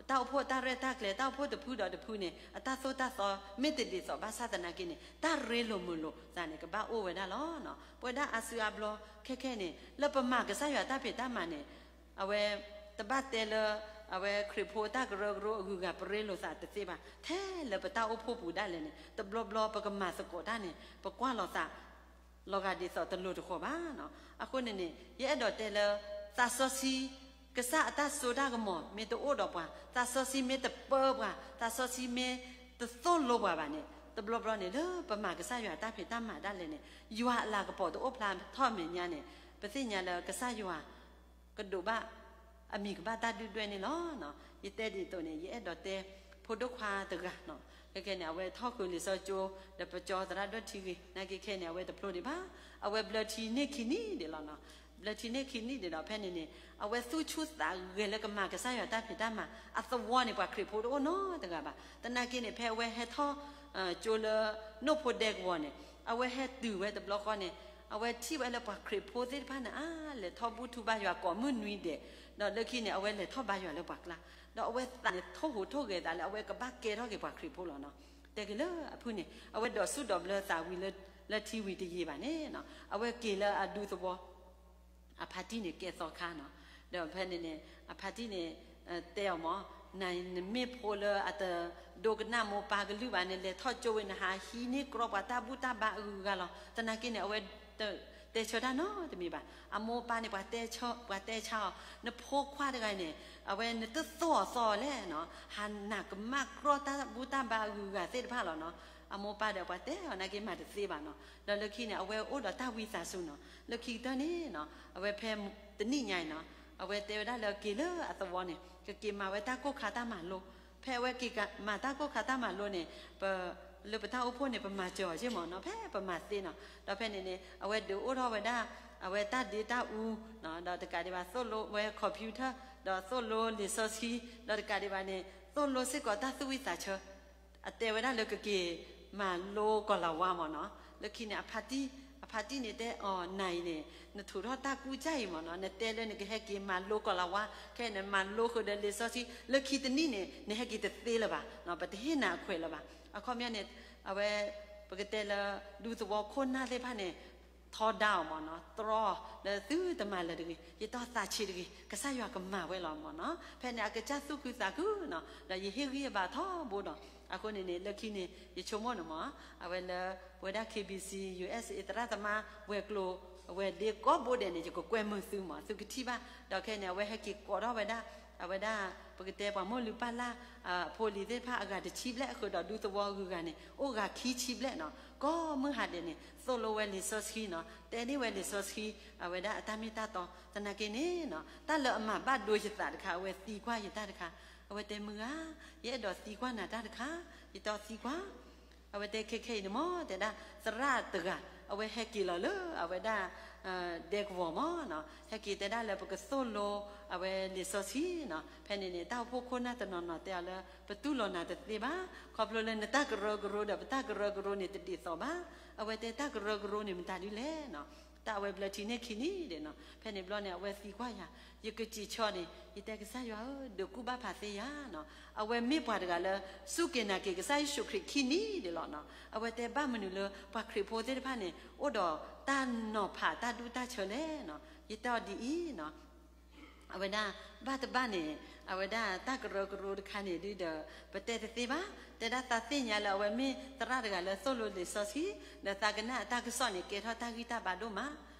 တၢ်အိၣ်ဖှိၣ်တၢ်ရဲၣ်တၢ်ကျဲၤ တၢ်အိၣ်ဖှိၣ်တဖုဒီးတဖုန့ၣ် အတၢ်သိၣ်တၢ်သီ မ့ၢ်တဒ်သိးဘၣ်ဆၣ်သနာ်က့န့ၣ် တၢ်ရ့လိာ်မုာ်လိာ်သးန့ၣ် ကဘၣ်အိၣ်ဝဲဒၣ်လီၤ. ပဝဲဒၣ်အါစုအါဘျီခဲခဲန့ၣ် လၢပမၤကစၢ်ယွၤတၢ်ဖံးတၢ်မၤန့ၣ် အဝဲ တဘၣ်တဲလၢ အဝဲခရံာ်ဖိတၢ်ကရၢကရိအဂုၤအဂၤ ပရ့လိာ်သးတသ့ဘၣ်. ထဲလၢပတၢ်အိၣ်ဖှိၣ်ပူၤဒၣ်လဲာ်န့ၣ် တဘျီဘျီပကမၤသကိးတၢ်န့ၣ် ပကွၢ်လိာ်သး လီၤဂာ်ဒ်သိးတလိၤတဃီၤဘၣ်နီၤ. အဃိန့ၣ်န့ၣ် ယအဲၣ်ဒိးတဲလၢ သးစီဆှံ ကစၢ်အတၢ်စိတၢ်ကမီၤမ့ၢ်တအိၣ်ဒီးပှၤ, သးစီဆှံမ့ၢ်တပၢပှၤ, သးစီဆှံမ့ၢ်တသိၣ်လိပှၤဘၣ်န့ၣ် တဘျီဘျီန့ၣ် လၢပမၤကစၢ်ယွၤတၢ်ဖံးတၢ်မၤဒၣ်လဲာ်န့ၣ် ယွၤအလၤကပီၤတအိၣ်ဖျါထီၣ်မဲာ်ညါန့ၣ် ပသ့ၣ်ညါလၢကစၢ်ယွၤ ကဒိးဘၣ် အမံၤကဘၣ်တၢ်ဒုၣ်ဒွဲၣ်န့ၣ်လီၤ. ယတဲဒ်သိးန့ၣ် ယအဲၣ်ဒိးတဲ ဖိဒိၣ်ခွါတဂၤနီၤ, ခဲခဲန့ၣ် အဝဲထီၣ်ဃုာ်လံာ်စီဆှံကၠိ ဒီးပကၠီသရၣ်ဒိၣ်ထံဂ့ၤ နာ်က့ခဲန့ၣ် အဝဲတဖျိဒံးဘၣ်. အဝဲဘျၢထံန့ၢ်ခံနံၣ်ဒံးလီၤနီၤ. ဘျၢထံန့ၢ်ခံနံၣ်ဒံးဒီး ဖဲန့ၣ်န့ၣ် အဝဲသူၣ်ဆူၣ်သးဂဲၤလၢကမၤကစၢ်ယွၤတၢ်ဖံးတၢ်မၤ အသဝီန့ၣ် ပှၤခရံာ်ဖိတအိၣ်နီတဂၤဘၣ်. သနာ်က့န့ၣ် ဖဲအဝဲဟဲထီၣ် ကၠိလၢ နိၣ်ဖိဒဲကဝီၤန့ၣ် အဝဲဟဲတုၤဝဲတဘျီဃီန့ၣ် အဝဲထံၣ်ဝဲလၢပှၤခရံာ်ဖိသ့ၣ်တဖၣ်န့ၣ် အါလဲၤထီၣ်ဘူၣ်ထီၣ်ဘါယွၤကိးမုၢ်နွံဒဲး ဒီးလၢခံန့ၣ် အဝဲလဲၤထီၣ်ဘါယွၤလၢပှၤကျါ, ဒီးအဝဲသးန့ၣ် ထိၣ်ဟူးထိၣ်ဂဲၤသးလၢအဝဲကဘၣ်ကဲထီၣ်က့ၤပှၤခရံာ်ဖိလီၤနီၤ. တဲက့ၤလၢအဖုၣ်န့ၣ် အဝဲဒိးစူၣ်ဒိးဘျၢသးဝံၤလၢ လၢထံဝံၤတယံာ်ဘၣ်န့ၣ်နီၤ, အဝဲက့ၤလၢအဒူသဝီ အဖါတံၢ်န့ၣ်ကဲသီခါနီၤ. ဒီးဖဲန့ၣ်န့ၣ် အဖါတံၢ်န့ၣ် တဲအီၤမၢ်, နမ့ၢ်ဖိလၢအတဒိကနၣ်မိၢ်ပၢ်ကလုၢ်ဘၣ်န့ၣ် လဲၤထီၣ်ကၠိဝဲ နဟးဟံးန့ၢ်ကြီပှၤတၢ်ဘူၣ်တၢ်ဘါအဂုၤအဂၤလီၤ. သနာ်က့န့ၣ် အဝဲတဲဆၢတၢ်နီတမံၤဘၣ်. အမိၢ်ပၢ်န့ၣ် ပှၤတဲဆၢ, ပှၤတဲဆါအီၤ, နဖိခွါတဂၤန့ၣ် အဝဲနတသိၣ်အီၤသီအီၤလဲၣ်နီၤ, ဟးနးကမၣ်ကြီတၢ်ဘူၣ်တၢ်ဘါအဂုၤအဂၤသ့ၣ်တဖၣ်လီၤနီၤ. အမိၢ်ပၢ်ဒီးပှၤတဲအီၤနာ်က့မၤတသ့ဘၣ်နီၤ. ဒီးလၢခံန့ၣ် အဝဲအိၣ်ဒီးတၢ်ဝံသးစူၤနီၤ. လၢခံကတၢၢ်န့ၣ်နီၤ အဝဲဖဲတနံၣ်ညါအံၤနီၤ အဝဲတဲဝဲဒၣ်လၢက့ၤလၢအသဝီန့ၣ် ကက့ၤမၤဝဲတၢ်ကိၢ်ခါတၢ်မၤလိ. ဖဲအဝဲက့ၤမၤတၢ်ကိၢ်ခါတၢ်မၤလိန့ၣ် ပ လၢပတၢ်အိၣ်ဖှိၣ်န့ၣ် ပမၤစၢၤအီၤက့မၢ်နီၤ, ဖဲပမၤသ့နီၤ. ဒီးဖဲန့ၣ်န့ၣ် အဝဲဒုးအိၣ်ထီၣ်ဝဲဒၣ် အဝဲတၢ်ဒ့တၢ်အူ, ဒီးတကးဒံးဘၣ်သိၣ်လိဝဲ computer, ဒီးသိၣ်လိလံာ်စီဆှံ, ဒီးတကးဒံးဘၣ်န့ၣ် သိၣ်လိစ့ၢ်ကီးတၢ်သူၣ်ဝံသးဆၢ အတဲဝဲဒၣ်လၢကက့ၤမၤလိကီၤလၤဝါမၢ်နီၤ. လၢခံန့ၣ် အဖါတံၢ်န့ၣ်တဲအီၤ နၤအံၤန့ၣ် နထုးထီၣ်တၢ်ကူစၢ်အံၤမၢ်နီၤ, နတဲလၢနကဟဲက့ၤမၤလိကီၤလၤဝါ, ခဲအံၤနမၤလိဃုာ်ဒီးလံာ်စီဆှံ, လၢခံတနံၣ်န့ၣ် နဟဲက့ၤတသ့လၢၤဘၣ်, ပတဟ့ၣ်နၤအခွဲးလၢၤဘၣ်. အခီပညီန့ၣ် အဝဲ ပကတဲလၢ ဒူသဝီခိၣ်နၢ်သ့ၣ်တဖၣ်န့ၣ် ထီဒါအီၤမၢ်နီၤ, တြီအီၤလၢသုတမၤလၢၤတဂ့ၤ, ယတီၢ်သးဆံးတဂ့ၤ, ကစၢ်ယွၤကမၤဝဲလီၤမၢ်နီၤ. ဖဲန့ၣ် အကစၢ်သူၣ်ခုသးခုနီၤ, ဒီးယဟ့ၣ်ဂံၢ်အဘါထီဘိဒီး အဃိန့ၣ်န့ၣ် လၢခံန့ၣ် ယဆိကမိၣ်န့ၣ်မၢ်, အဝဲလၢ ပဝဲဒၣ် K B C U S A သရၣ်သမါဝဲၤကျိၤ အဝဲဒ့ကိးဘိဒဲးန့ၣ် ယကကွဲမုာ်သုမၢ်, သုကထံၣ်ဘၣ်. ဒီးခဲအံၤန့ၣ် အဝဲဟဲက့ၤကိးထီၣ်ဝဲဒၣ် အဝဲဒၣ် ပကတဲပှၤမိၢ်လုၢ်ပၢ်လၢ် အဖိအလံၤသ့ၣ်တဖၣ်အဂၤတဆံဘျဲၣ် အဃုာ်ဒီးဒူသဝီအဂုၤအဂၤန့ၣ် အိၣ်ဂၤခံဆံဘျဲၣ်နီၤ, ကိးမုၢ်ဟါဒဲးန့ၣ် သိၣ်လိဝဲလံာ်စီဆှံနီၤ, တဲန့ၢ်ဝဲလံာ်စီဆှံ အဝဲဒၣ်အတၢ်မ့ၢ်တၢ်တီ, သနာ်က့န့ၣ်နီၤ တၢ်လၢအမၤဘၣ်ဒိယသးတခါ အဝဲသံကွၢ်ယတၢ်တခါ, အဝဲတဲမုၢ်ဧါ, ယအဲၣ်ဒိးသံကွၢ်နၤတၢ်တခါ, ယတီၢ်သံကွၢ် အဝဲတဲခဲခဲအံၤန့ၣ်မၢ် တဲဒၣ် သရၣ်တဂၤ အဝဲဟဲက့ၤလီၤလၢအဝဲဒၣ် ဒဲကဝီၤမၢ်နီၤ, ဟဲက့ၤတဲဒၣ်လၢပကသိၣ်လိ အဝဲလံာ်စီဆှံနီၤ. ဖဲန့ၣ်န့ၣ် တၢ်အိၣ်ဖှိၣ်ခိၣ်နၢ်တနီၤနီၤတဲအီၤလၢ ပတူၢ်လိာ်နၤတသ့ဘၣ်, ခီဖျိလၢနတၢ်ကရၢကရိဒီးပတၢ်ကရၢကရိန့ၣ်တဒ်သိးဘၣ်. အဝဲတဲတၢ်ကရၢကရိန့ၣ်မတၤဒ်လဲၣ်နီၤ, တၢ်အဝဲဘျၢထံန့ၢ်ခံနံၣ်ဒဲးနီၤ. ဖဲန့ၣ်ဘျီန့ၣ် အဝဲသံကွၢ်ယၤ, ယကစံးဆၢန့ၣ် ယတဲကစၢ်ယွၤဧၢ ဒုးကူၣ်ဘၣ်ဖးသ့ယၤနီၤ. အဝဲမ့ၢ်ပှၤတဂၤလၢ စူၢ်က့ၤနာ်က့ၤကစၢ်ယ့ၣ်ၡူးခရံာ်ခံနံၣ်ဒဲးလီၤနီၤ. အဝဲတဲဘၣ်မနုၤလၢပှၤခရံာ်ဖိသ့ၣ်တဖၣ်န့ၣ် အိၣ်ဒီးတၢ်နီၤဖးတၢ်ဒူတၢ်ဆၢလဲၣ်နီၤ. ယတဲအီၤဒ်အံၤနီၤ အဝဲဒၣ် ဘၣ်တဘၣ်န့ၣ် အဝဲဒၣ်တၢ်ကရၢကရိတခါန့ၣ်ဒ်ဒီး ပတဲတသ့ဘၣ်. တဲဒၣ်သးသ့ၣ်ညါလၢအဝဲမ့ၢ်သရၣ်တဂၤလၢသိၣ်လိလံာ်စီဆှံ ဒီးသးကနၣ်အတၢ်ကစီၣ်န့ၣ် ကဲထီၣ်တၢ်ဂံၢ်တၢ်ဘါဒိၣ်မး.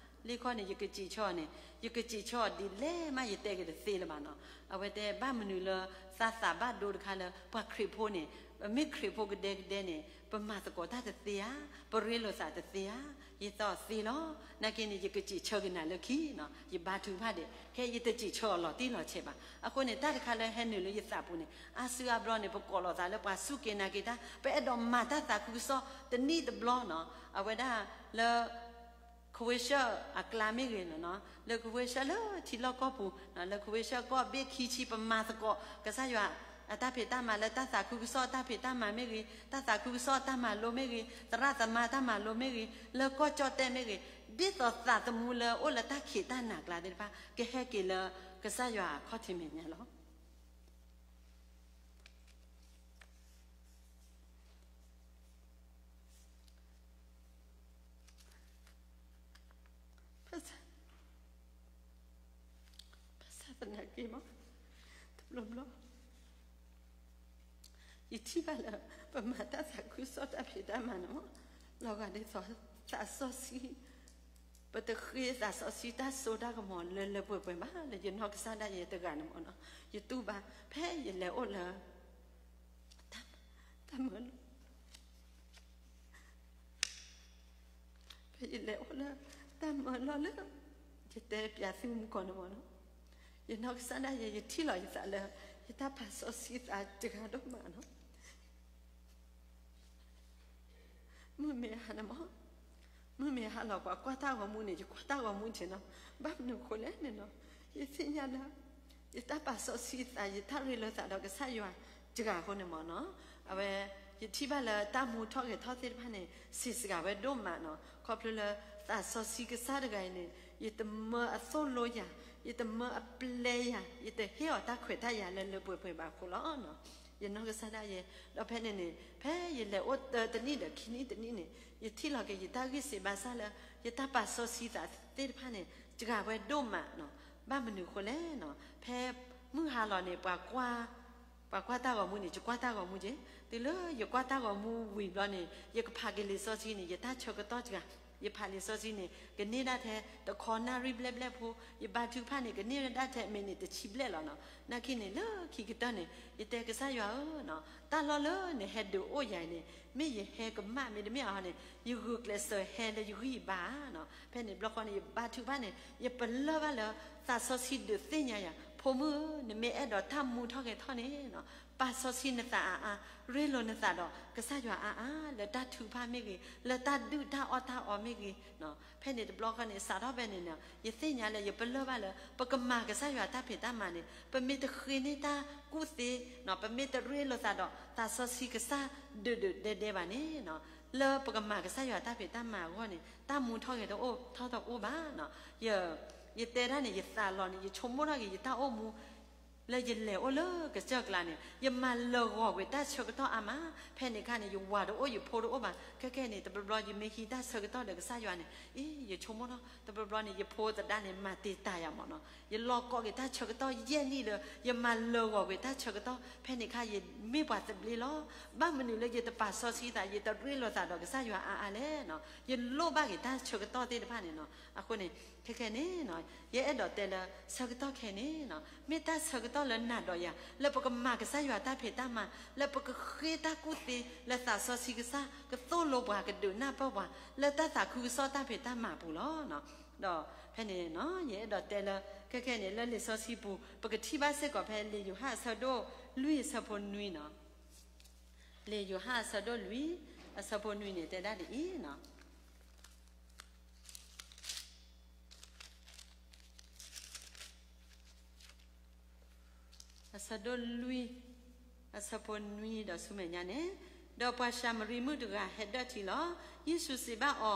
လံခီန့ၣ် ယကစံးဆၢအီၤန့ၣ် ယကစံးဆၢအီၤဒ်လဲၣ်မး ယတဲက့ၤတသ့လၢၤဘၣ်နီၤ. အဝဲတဲဘၣ်မနုၤလၢ သးသးဘၣ်ဒိတခါလၢ ပှၤခရံာ်ဖိန့ၣ် ပမ့ၢ်ခရံာ်ဖိကဒဲကဒဲန့ၣ် ပမၤသကိးတၢ်တသ့ဧါ, ပရ့လိာ်သးတသ့ဧါ. ယသီၣ်သ့လီၤ. နာ်က့န့ၣ် ယကစံးဆၢက့ၤနၤလၢခံနီၤ, ယဘါထုကဖၣ်ဒဲး, ခဲယတစံးဆၢအီၤလီၤတံၢ်လီၤဆဲးဘၣ်. အဃိန့ၣ် တၢ်တခါလၢဟဲနုာ်လၢယသးပူၤန့ၣ် အါစုအါဘျီန့ၣ် ပကိးလီၤသးလၢပှၤစူၢ်က့ၤနာ်က့ၤတၢ်, ပအဲၣ်ဒိးမၤတၢ်သးခုကစီၣ်တနံၣ်တဘျီနီၤ. အဝဲဒၣ်လၢ ခဝ့ၡၢၣ်အကျါမ့ၢ်ဂ့ၤနီၤ, လၢခဝ့ၡၢၣ်လၢထံလီၢ်ကီၢ်ပူၤ, လၢခဝ့ၡၢၣ်ကီၢ်ဘ့ၣ်ခံဆံ ပမၤသကိး ကစၢ်ယွၤအတၢ်ဖံးတၢ်မၤလၢတၢ်သးခုကစီၣ်အတၢ်ဖံးတၢ်မၤမ့ၢ်ဂ့ၤ, တၢ်သးခုကစီၣ်အတၢ်မၤလိမ့ၢ်ဂ့ၤ, သရၣ်သမါတၢ်မၤလိမ့ၢ်ဂ့ၤ, လၢကီၢ်ကၠီၣ်တဲၣ်မ့ၢ်ဂ့ၤ, ဒ်သိးသးသမူလၢအိၣ်လၢတၢ်ခံးတၢ်နၤကျါသ့ၣ်တဖၣ် ကဟဲက့ၤလၢကစၢ်ယွၤအခီၣ်ထံးမဲာ်ညါလီၤ. ဘၣ်ဆၣ်, ဘၣ်ဆၣ်သနာ်က့မး, တဘျီဘျီ ယထံၣ်ဘၣ်လၢ ပမၤတၢ်သးခုကစီၣ်တၢ်ဖံးတၢ်မၤန့ၣ်မး, လီၤဂာ်ဒ်သိးသးစီဆှံ, ပတဃ့သးစီဆှံတၢ်စိတၢ်ကမီၤလၢလၢပှဲၤပှဲၤဘၣ်လၢယနီၢ်ကစၢ်ဒၣ်ယဲတဂၤန့ၣ်မးနီၤ. ယတူၢ်ဘၣ် ဖဲယလဲၤအိၣ်လၢ တၢ်မၢလီၤ, ဖဲယလဲၤအိၣ်လၢ တၢ်မၢလီၤလၢ ယတဲပျးသုမုၢ်ကီၢ်န့ၣ်မးနီၤ, ယနီၢ်ကစၢ်ဒၣ်ယဲ ယထံၣ်လီၤယသးလၢ ယတၢ်ပာ်စီဆှံသးတဂၤဒိၣ်မးနီၤ. မုၢ်မ့ၢ်ဟါန့ၣ်မး, မုၢ်မ့ၢ်ဟါလီၤ ပှၤကွၢ်တၢ်ဂီၤမူန့ၣ် ယကွၢ်တၢ်ဂီၤမူတ့ၢ်နီၤ. ဘၣ်မနုၤအဃိလဲၣ်န့ၣ်နီၤ, ယသ့ၣ်ညါလၢ ယတၢ်ပာ်စီဆှံသး ယတၢ်ရ့လိာ်သးဒီးကစၢ်ယွၤတဂၤအဃိန့ၣ်မးနီၤ. အဝဲ ယထံၣ်ဘၣ်လၢတၢ်မူထီၣ်ဂဲၤထီၣ်သ့ၣ်တဖၣ်န့ၣ် ဆံးစှၤဝဲဒိၣ်မးနီၤ. ခီဖျိလၢသးစီဆှံကစၢ်တဂၤအံၤန့ၣ် ယတမၢအသိၣ်လိယၤ, ယတမၢအပျဲယၤ, ယတဟ့ၣ်အီၤတၢ်ခွဲးတၢ်ယာ်လၢလၢပှဲၤပှဲၤဘၣ်အဃိလီၤ. ယနီၢ်ကစၢ်ဒၣ်ယဲ, ဒီးဖဲန့ၣ်န့ၣ် ဖဲယလဲၤအိၣ်တၢတနံၣ်ဒီးခံနံၣ်တနံၣ်န့ၣ် ယထံၣ်လီၤက့ၤယတၢ်ဂံၢ်စံးဘၣ်ဆၣ်လၢ ယတၢ်ပာ်စီဆှံသးသ့ၣ်တဖၣ်န့ၣ် စှၤဝဲဒိၣ်မးနီၤ. ဘၣ်မနုၤအဃိလဲၣ်နီၤ, ဖဲမုၢ်ဟါလီၤန့ၣ် ပှၤကွၢ် ပှၤကွၢ်တၢ်ဂီၤမူန့ၣ် ယကွၢ်တၢ်ဂီၤမူက့ၤ, တုၤလၢယကွၢ်တၢ်ဂီၤမူဝံၤဘျီန့ၣ် ယကဖးက့ၤလံာ်စီဆှံန့ၣ် ယတၢ်ဆၢကတီၢ်စှၤ, ယဖးလံာ်စီဆှံန့ၣ် ကန့ၢ်ဒၣ်ထဲတခီနၣ်ရံၣ်ဘျဲၣ်ဘျဲၣ်ဖိ, ယဘါထုကဖၣ်န့ၣ် ကန့ၢ်ဒၣ်ထဲမံးနံးတဆံဘျဲၣ်လီၤနီၤ. နာ်က့န့ၣ် လၢခံကတၢၢ်န့ၣ် ယတဲကစၢ်ယွၤဧၢနီၤ, တၢ်လီၢ်လၢနဟဲဒုးအိၣ်ယၤန့ၣ် မ့ၢ်ယဟဲကမၣ်မ့တမ့ၢ်အီၤန့ၣ် ယဂုာ်ကျဲးစၢးဟဲလၢယဂံၢ်ယဘါနီၤ. ဖဲန့ၣ်တဘျီဃီန့ၣ် ယဘါထုကဖၣ်န့ၣ် ယပလၢၢ်ဘၣ်လၢ သးစီဆှံဒုးသ့ၣ်ညါယၤ, ဖိမုၣ်ဧၢ, နမ့ၢ်အဲၣ်ဒိးတၢ်မူထီၣ်ဂဲၤထီၣ်န့ၣ်နီၤ, ပာ်စီဆှံနသးအါအါ, ရ့လိာ်နသးဒီးကစၢ်ယွၤအါအါ, လၢတၢ်ထုကဖၣ်မ့ၢ်ဂ့ၤ, လၢတၢ်ဒုၣ်တၢ်အီၣ်တၢ်အီမ့ၢ်ဂ့ၤနီၤ. ဖဲန့ၣ်တဘျီဃီန့ၣ် စးထီၣ်ဖဲန့ၣ်နီၤ ယသ့ၣ်ညါလၢ ယပလၢၢ်ဘၣ်လၢ ပကမၤကစၢ်ယွၤတၢ်ဖံးတၢ်မၤန့ၣ် ပမ့ၢ်တဃ့န့ၢ်တၢ်ကူၣ်သ့နီၤ, ပမ့ၢ်တရ့လိာ်သးဒီးသးစီဆှံကစၢ်ဒုးဒုးဒဲဒဲဘၣ်န့ၣ်နီၤ, လၢပကမၤကစၢ်ယွၤတၢ်ဖံးတၢ်မၤအဂီၢ်န့ၣ် တၢ်မူထီၣ်ဂဲၤထီၣ်တအိၣ်ဘၣ်နီၤ. ယ ယတဲဒၣ်န့ၣ် ယသးလီၤန့ၣ် ယဆိကမိၣ်ထီၣ်က့ၤ ယတၢ်အိၣ်မူ လၢယလဲၤအိၣ်လၢကစၢၢ်ကျါန့ၣ် ယမၤလၢာ်ဂီၤကွံာ်တၢ်ဆၢကတီၢ်အါမး, ဖဲန့ၣ်အခါန့ၣ် ယဝၤတအိၣ် ယဖိတအိၣ်ဘၣ်, ခဲကဲန့ၣ် တဘျီဘျီယမ့ၢ်ဟံးတၢ်ဆၢကတီၢ်ဒီးကစၢ်ယွၤန့ၣ် အ့ ယဆိကမိၣ်ထီၣ် တဘျီဘျီန့ၣ် ယဖိသဒါန့ၣ် မၤတ့ၢ်တၢ်ယၤမ့ၢ်နီၤ, ယလီၤကိးက့ၤတၢ်ဆၢကတီၢ်ယဲၢ်နံၣ်ဒီး ယမၤလၢာ်ဂီၤကွံာ်တၢ်ဆၢကတီၢ်, ဖဲန့ၣ်အခါ ယမ့ၢ်ပှၤသဘျ့လီၤ. ဘၣ်မနုၤလၢယတပာ်စီဆှံသး ယတရ့လိာ်သးဒီးကစၢ်ယွၤအါအါလဲၣ်နီၤ, ယလိၣ်ဘၣ်က့ၤတၢ်ဆၢကတီၢ်သ့ၣ်တဖၣ်န့ၣ်နီၤ. အဃိန့ၣ် ခဲခဲန့ၣ်နီၤ ယအဲၣ်ဒိးတဲလၢ ဆၢကတီၢ်ခဲအံၤန့ၣ်နီၤ မ့ၢ်တၢ်ဆၢကတီၢ်လၢနၤဒီးယၤ လၢပကမၤကစၢ်ယွၤတၢ်ဖံးတၢ်မၤ, လၢပကဃ့တၢ်ကူၣ်သ့ လၢသးစီဆှံကစၢ် ကသိၣ်လိပှၤ ကဒုးနၢ်ပၢၢ်ပှၤ လၢတၢ်သးခုကစီၣ်တၢ်ဖံးတၢ်မၤအပူၤလီၤ. ဒီးဖဲန့ၣ်နီၤ ယအဲၣ်ဒိးတဲလၢ ခဲခဲန့ၣ် လၢလံာ်စီဆှံပူၤ ပကထံၣ်ဘၣ်စ့ၢ်ကီးဖဲလံာ်ယိၤဟၣ်အဆၢဒိၣ်လွံၢ်အဆၢဖိနွံနီၤ လံာ်ယိၤဟၣ်အဆၢဒိၣ်လွံၢ် အဆၢဖိနွံန့ၣ်တဲဒၣ်ဒ်အံၤနီၤ, အဆၢဒိၣ်လွံၢ် အဆၢဖိနွံဒီးဆူမဲာ်ညါန့ၣ်, ဒီးပှၤၡၤမရံမုၣ်တဂၤဟဲဒၢၣ်ထံလီၤ. ယ့ၣ်ၡူးစံးဘၣ်အ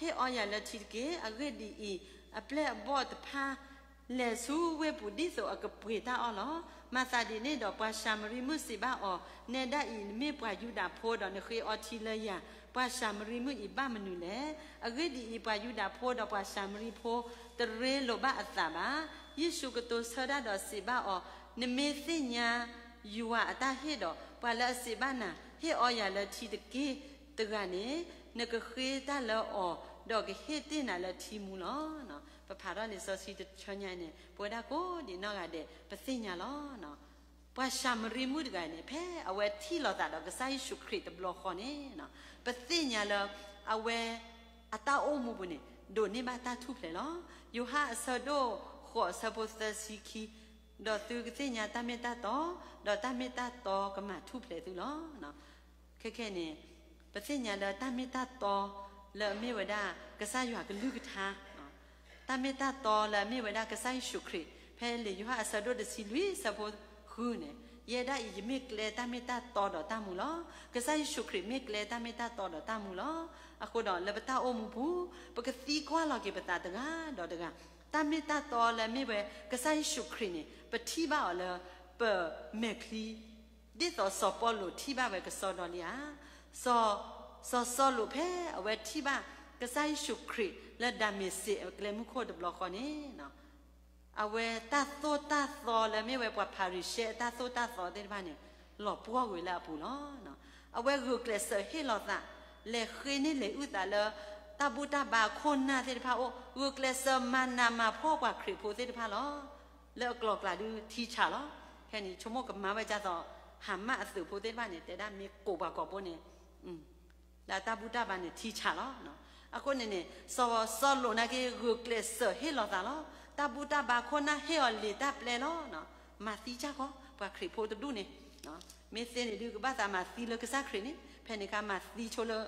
ီၤ, ဟ့ၣ်အီယၤလၢထံတက့ၢ်. အဂ့ၢ်ဒ်အံၤ, အပျဲၢ်အဘီၣ်တဖၣ် လဲၤဆူဝ့ၢ်ပူၤဒ်သိးအကပှ့ၤတၢ်အီၣ်လီၤ. မၤသးဒ်န့ၣ်ဒီး ပှၤၡၤမရံမုၣ်စံးဘၣ်အီၤ, နဲဒၣ်အံၤ နမ့ၢ်ပှၤယူဒၤဖိဒီးနဃ့အီထံလၢယၤ, ပှၤၡၤမရံမုၣ်အံၤဘၣ်မနုၤလဲၣ်. အဂ့ၢ်ဒ်အံၤ, ပှၤယူဒၤဖိဒီးပှၤၡၤမရံဖိ တရ့လိာ်ဘၣ်အသးဘၣ်. ယ့ၣ်ၡူးကတိၤဆၢတၢ်ဒီးစံးဘၣ်အီၤ, နမ့ၢ်သ့ၣ်ညါယွၤအတၢ်ဟ့ၣ်ဒီး ပှၤလၢအစံးဘၣ်နၤ, ဟ့ၣ်အီယၤလၢထံတက့ၢ်တဂၤန့ၣ်, နကဃ့တၢ်လၢအီၤ, ဒီးကဟ့ၣ်တ့ၢ်နၤလၢထံမူလီၤ. ပဖးထီၣ်လံာ်စီဆှံတဆၢညါအံၤန့ၣ် ပဝဲဒၣ်ကိးဒံးနီၢ်ဂၤဒဲး ပသ့ၣ်ညါလီၤ. ပှၤၡၤမရံမုၣ်တဂၤန့ၣ် ဖဲအဝဲထံၣ်လိာ်သးဒီးကစၢ်ယ့ၣ်ၡူးခရံာ်တဘျီဃီန့ၣ်, ပသ့ၣ်ညါလၢ အဝဲအတၢ်အိၣ်မူပူၤန့ၣ် ဒိးန့ၢ်ဘၣ်တၢ်ထူၣ်ဖျဲးလီၤ. ယိၤဟၣ်အဆၢဒိၣ်ဃိးအဆၢဖိသၢဆံခံ, ဒီးသုကသ့ၣ်ညါတၢ်မ့ၢ်တၢ်တီ, ဒီးတၢ်မ့ၢ်တၢ်တီကမၤထူၣ်ဖျဲးသုလီၤ. ခဲခဲန့ၣ် ပသ့ၣ်ညါလၢတၢ်မ့ၢ်တၢ်တီလၢအမ့ၢ်ဝဲဒၣ်ကစၢ်ယွၤကလုၢ်ကထါ, တၢ်မ့ၢ်တၢ်တီလၢအမ့ၢ်ဝဲဒၣ်ကစၢ်ယ့ၣ်ၡူးခရံာ်, ဖဲလံာ်ယိၤဟၣ်အဆၢဒိၣ်တဆံလွံၢ်အဆၢဖိဃုန့ၣ်, ယဲဒၣ်အံၤ ယမ့ၢ်ကျဲတၢ်မ့ၢ်တၢ်တီဒီးတၢ်မူလီၤ. ကစၢ်ယ့ၣ်ၡူးခရံာ်မ့ၢ်ကျဲတၢ်မ့ၢ်တၢ်တီဒီးတၢ်မူလီၤ. အဃိဒီးလၢပတၢ်အိၣ်မူပူၤ ပကသံကွၢ်လီၤက့ၤပသးတဂၤဒီးတဂၤ, တၢ်မ့ၢ်တၢ်တီလၢအမ့ၢ်ဝဲကစၢ်ယ့ၣ်ၡူးခရံာ်န့ၣ် ပထံၣ်ဘၣ်အီၤလၢပမဲာ်ချံ ဒ်သိးစီၤပီလူးထံၣ်ဘၣ်ဝဲကစီဒီလံဧါ. စီၤ, စီၤစီလူးဖဲအဝဲထံၣ်ဘၣ်ကစၢ်ယ့ၣ်ၡူးခရံာ်လၢဒၤမ့းစ့းအကျဲမုၢ်ခိၣ်တဘျီဃီန့ၣ်, အဝဲတၢ်သိၣ်တၢ်သီလၢမ့ၢ်ဝဲပှၤဖၤရံၤၡဲအတၢ်သိၣ်တၢ်သီသ့ၣ်တဖၣ်န့ၣ် လီၤပှီၢ်ကွံာ်လၢအပူၤလီၤ. အဝဲဂုာ်ကျဲးစၢးဟ့ၣ်လီၤသး, လဲၤဃ့န့ၢ်လဲၤအုၣ်သးလၢ တၢ်ဘူၣ်တၢ်ဘါအခိၣ်နၢ်သ့ၣ်တဖၣ်အိၣ်, ဂုာ်ကျဲးစၢးမၤနးမၤဖှီၣ်ပှၤခရံာ်ဖိသ့ၣ်တဖၣ်လီၤ. လၢအကျိၤအကျဲဒုးထံဆးလီၤ. ခဲန့ၣ် ဆိကမိၣ်ကမၤဝဲဒ်သိး ဟၤမၢ်အသုးဖိသ့ၣ်တဖၣ်န့ၣ် တဲဒၣ်မ့ၢ်ကိးပှၤကိးဖိန့ၣ် လၢတၢ်ဘူၣ်တၢ်ဘါန့ၣ်ထံဆးလီၤ. အဃိန့ၣ်န့ၣ် စီၤစီလူးနာ်က့ ဂုာ်ကျဲးစၢးဟ့ၣ်လီၤသးလီၤ. တၢ်ဘူၣ်တၢ်ဘါခိၣ်နၢ်ဟ့ၣ်အီၤလံာ်တၢ်ပျဲလီၤ. မၤသံကၢ်ကီ ပှၤခရံာ်ဖိတဒူၣ်န့ၣ်, မ့ၢ်သ့န့ၣ်ဒုးကဘၣ်သးမၤသံလၢကစၢ်ခရံာ်န့ၣ်, ဖဲန့ၣ်အခါမၤသံဆိလၢ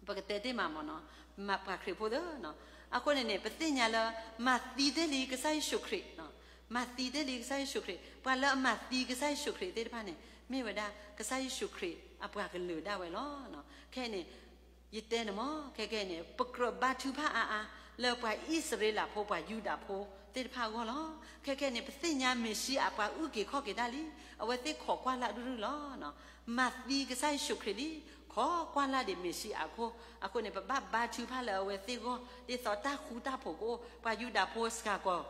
ပကတဲတ့ၢ်မးမ့ၢ်နီၤ, မၤပှၤခရံာ်ဖိသ့ၣ်နီၤ. အဃိန့ၣ်န့ၣ် ပသ့ၣ်ညါလၢ မၤသံတ့ၢ်လံကစၢ်ယ့ၣ်ၡူးခရံာ်, မၤသံတ့ၢ်လံကစၢ်ယ့ၣ်ၡူးခရံာ်, ပှၤလၢအမၤသံကစၢ်ယ့ၣ်ၡူးခရံာ်သ့ၣ်တဖၣ်န့ၣ် မ့ၢ်ဝဲဒၣ်ကစၢ်ယ့ၣ်ၡူးခရံာ်အပှၤကလုာ်ဒၣ်ဝဲလီၤ. ခဲအံၤန့ၣ် ယတဲန့ၣ်မ့ၢ် ခဲကဲန့ၣ် ပကြၢးဘါထုကဖၣ်အါအါ လၢပှၤအံၣ်စရ့လးဖိ ပှၤယူဒၤဖိသ့ၣ်တဖၣ်အဂီၢ်လီၤ. ခဲခဲန့ၣ် ပသ့ၣ်ညါမ့ၤၡံအၤ ပှၤအုၣ်က့ၤခီၣ်က့ၤတၢ်လံ, အဝဲသ့ၣ်ခိးကွၢ်လၢ်ရုၢ်ရုၢ်လီၤ. မၤသံကစၢ်ယ့ၣ်ၡူးခရံာ်လံ, ခိးကွၢ်လၢ်ဒံးမ့ၤၡံအၤအခိၣ်, အဃိန့ၣ် ပဘၣ်ဘါထုကဖၣ်လၢအဝဲသ့ၣ်အဂီၢ် ဒ်သိးတၢ်ဃူတၢ်ဖိးကအိၣ်, ပှၤယူဒၤဖိစှၤကီး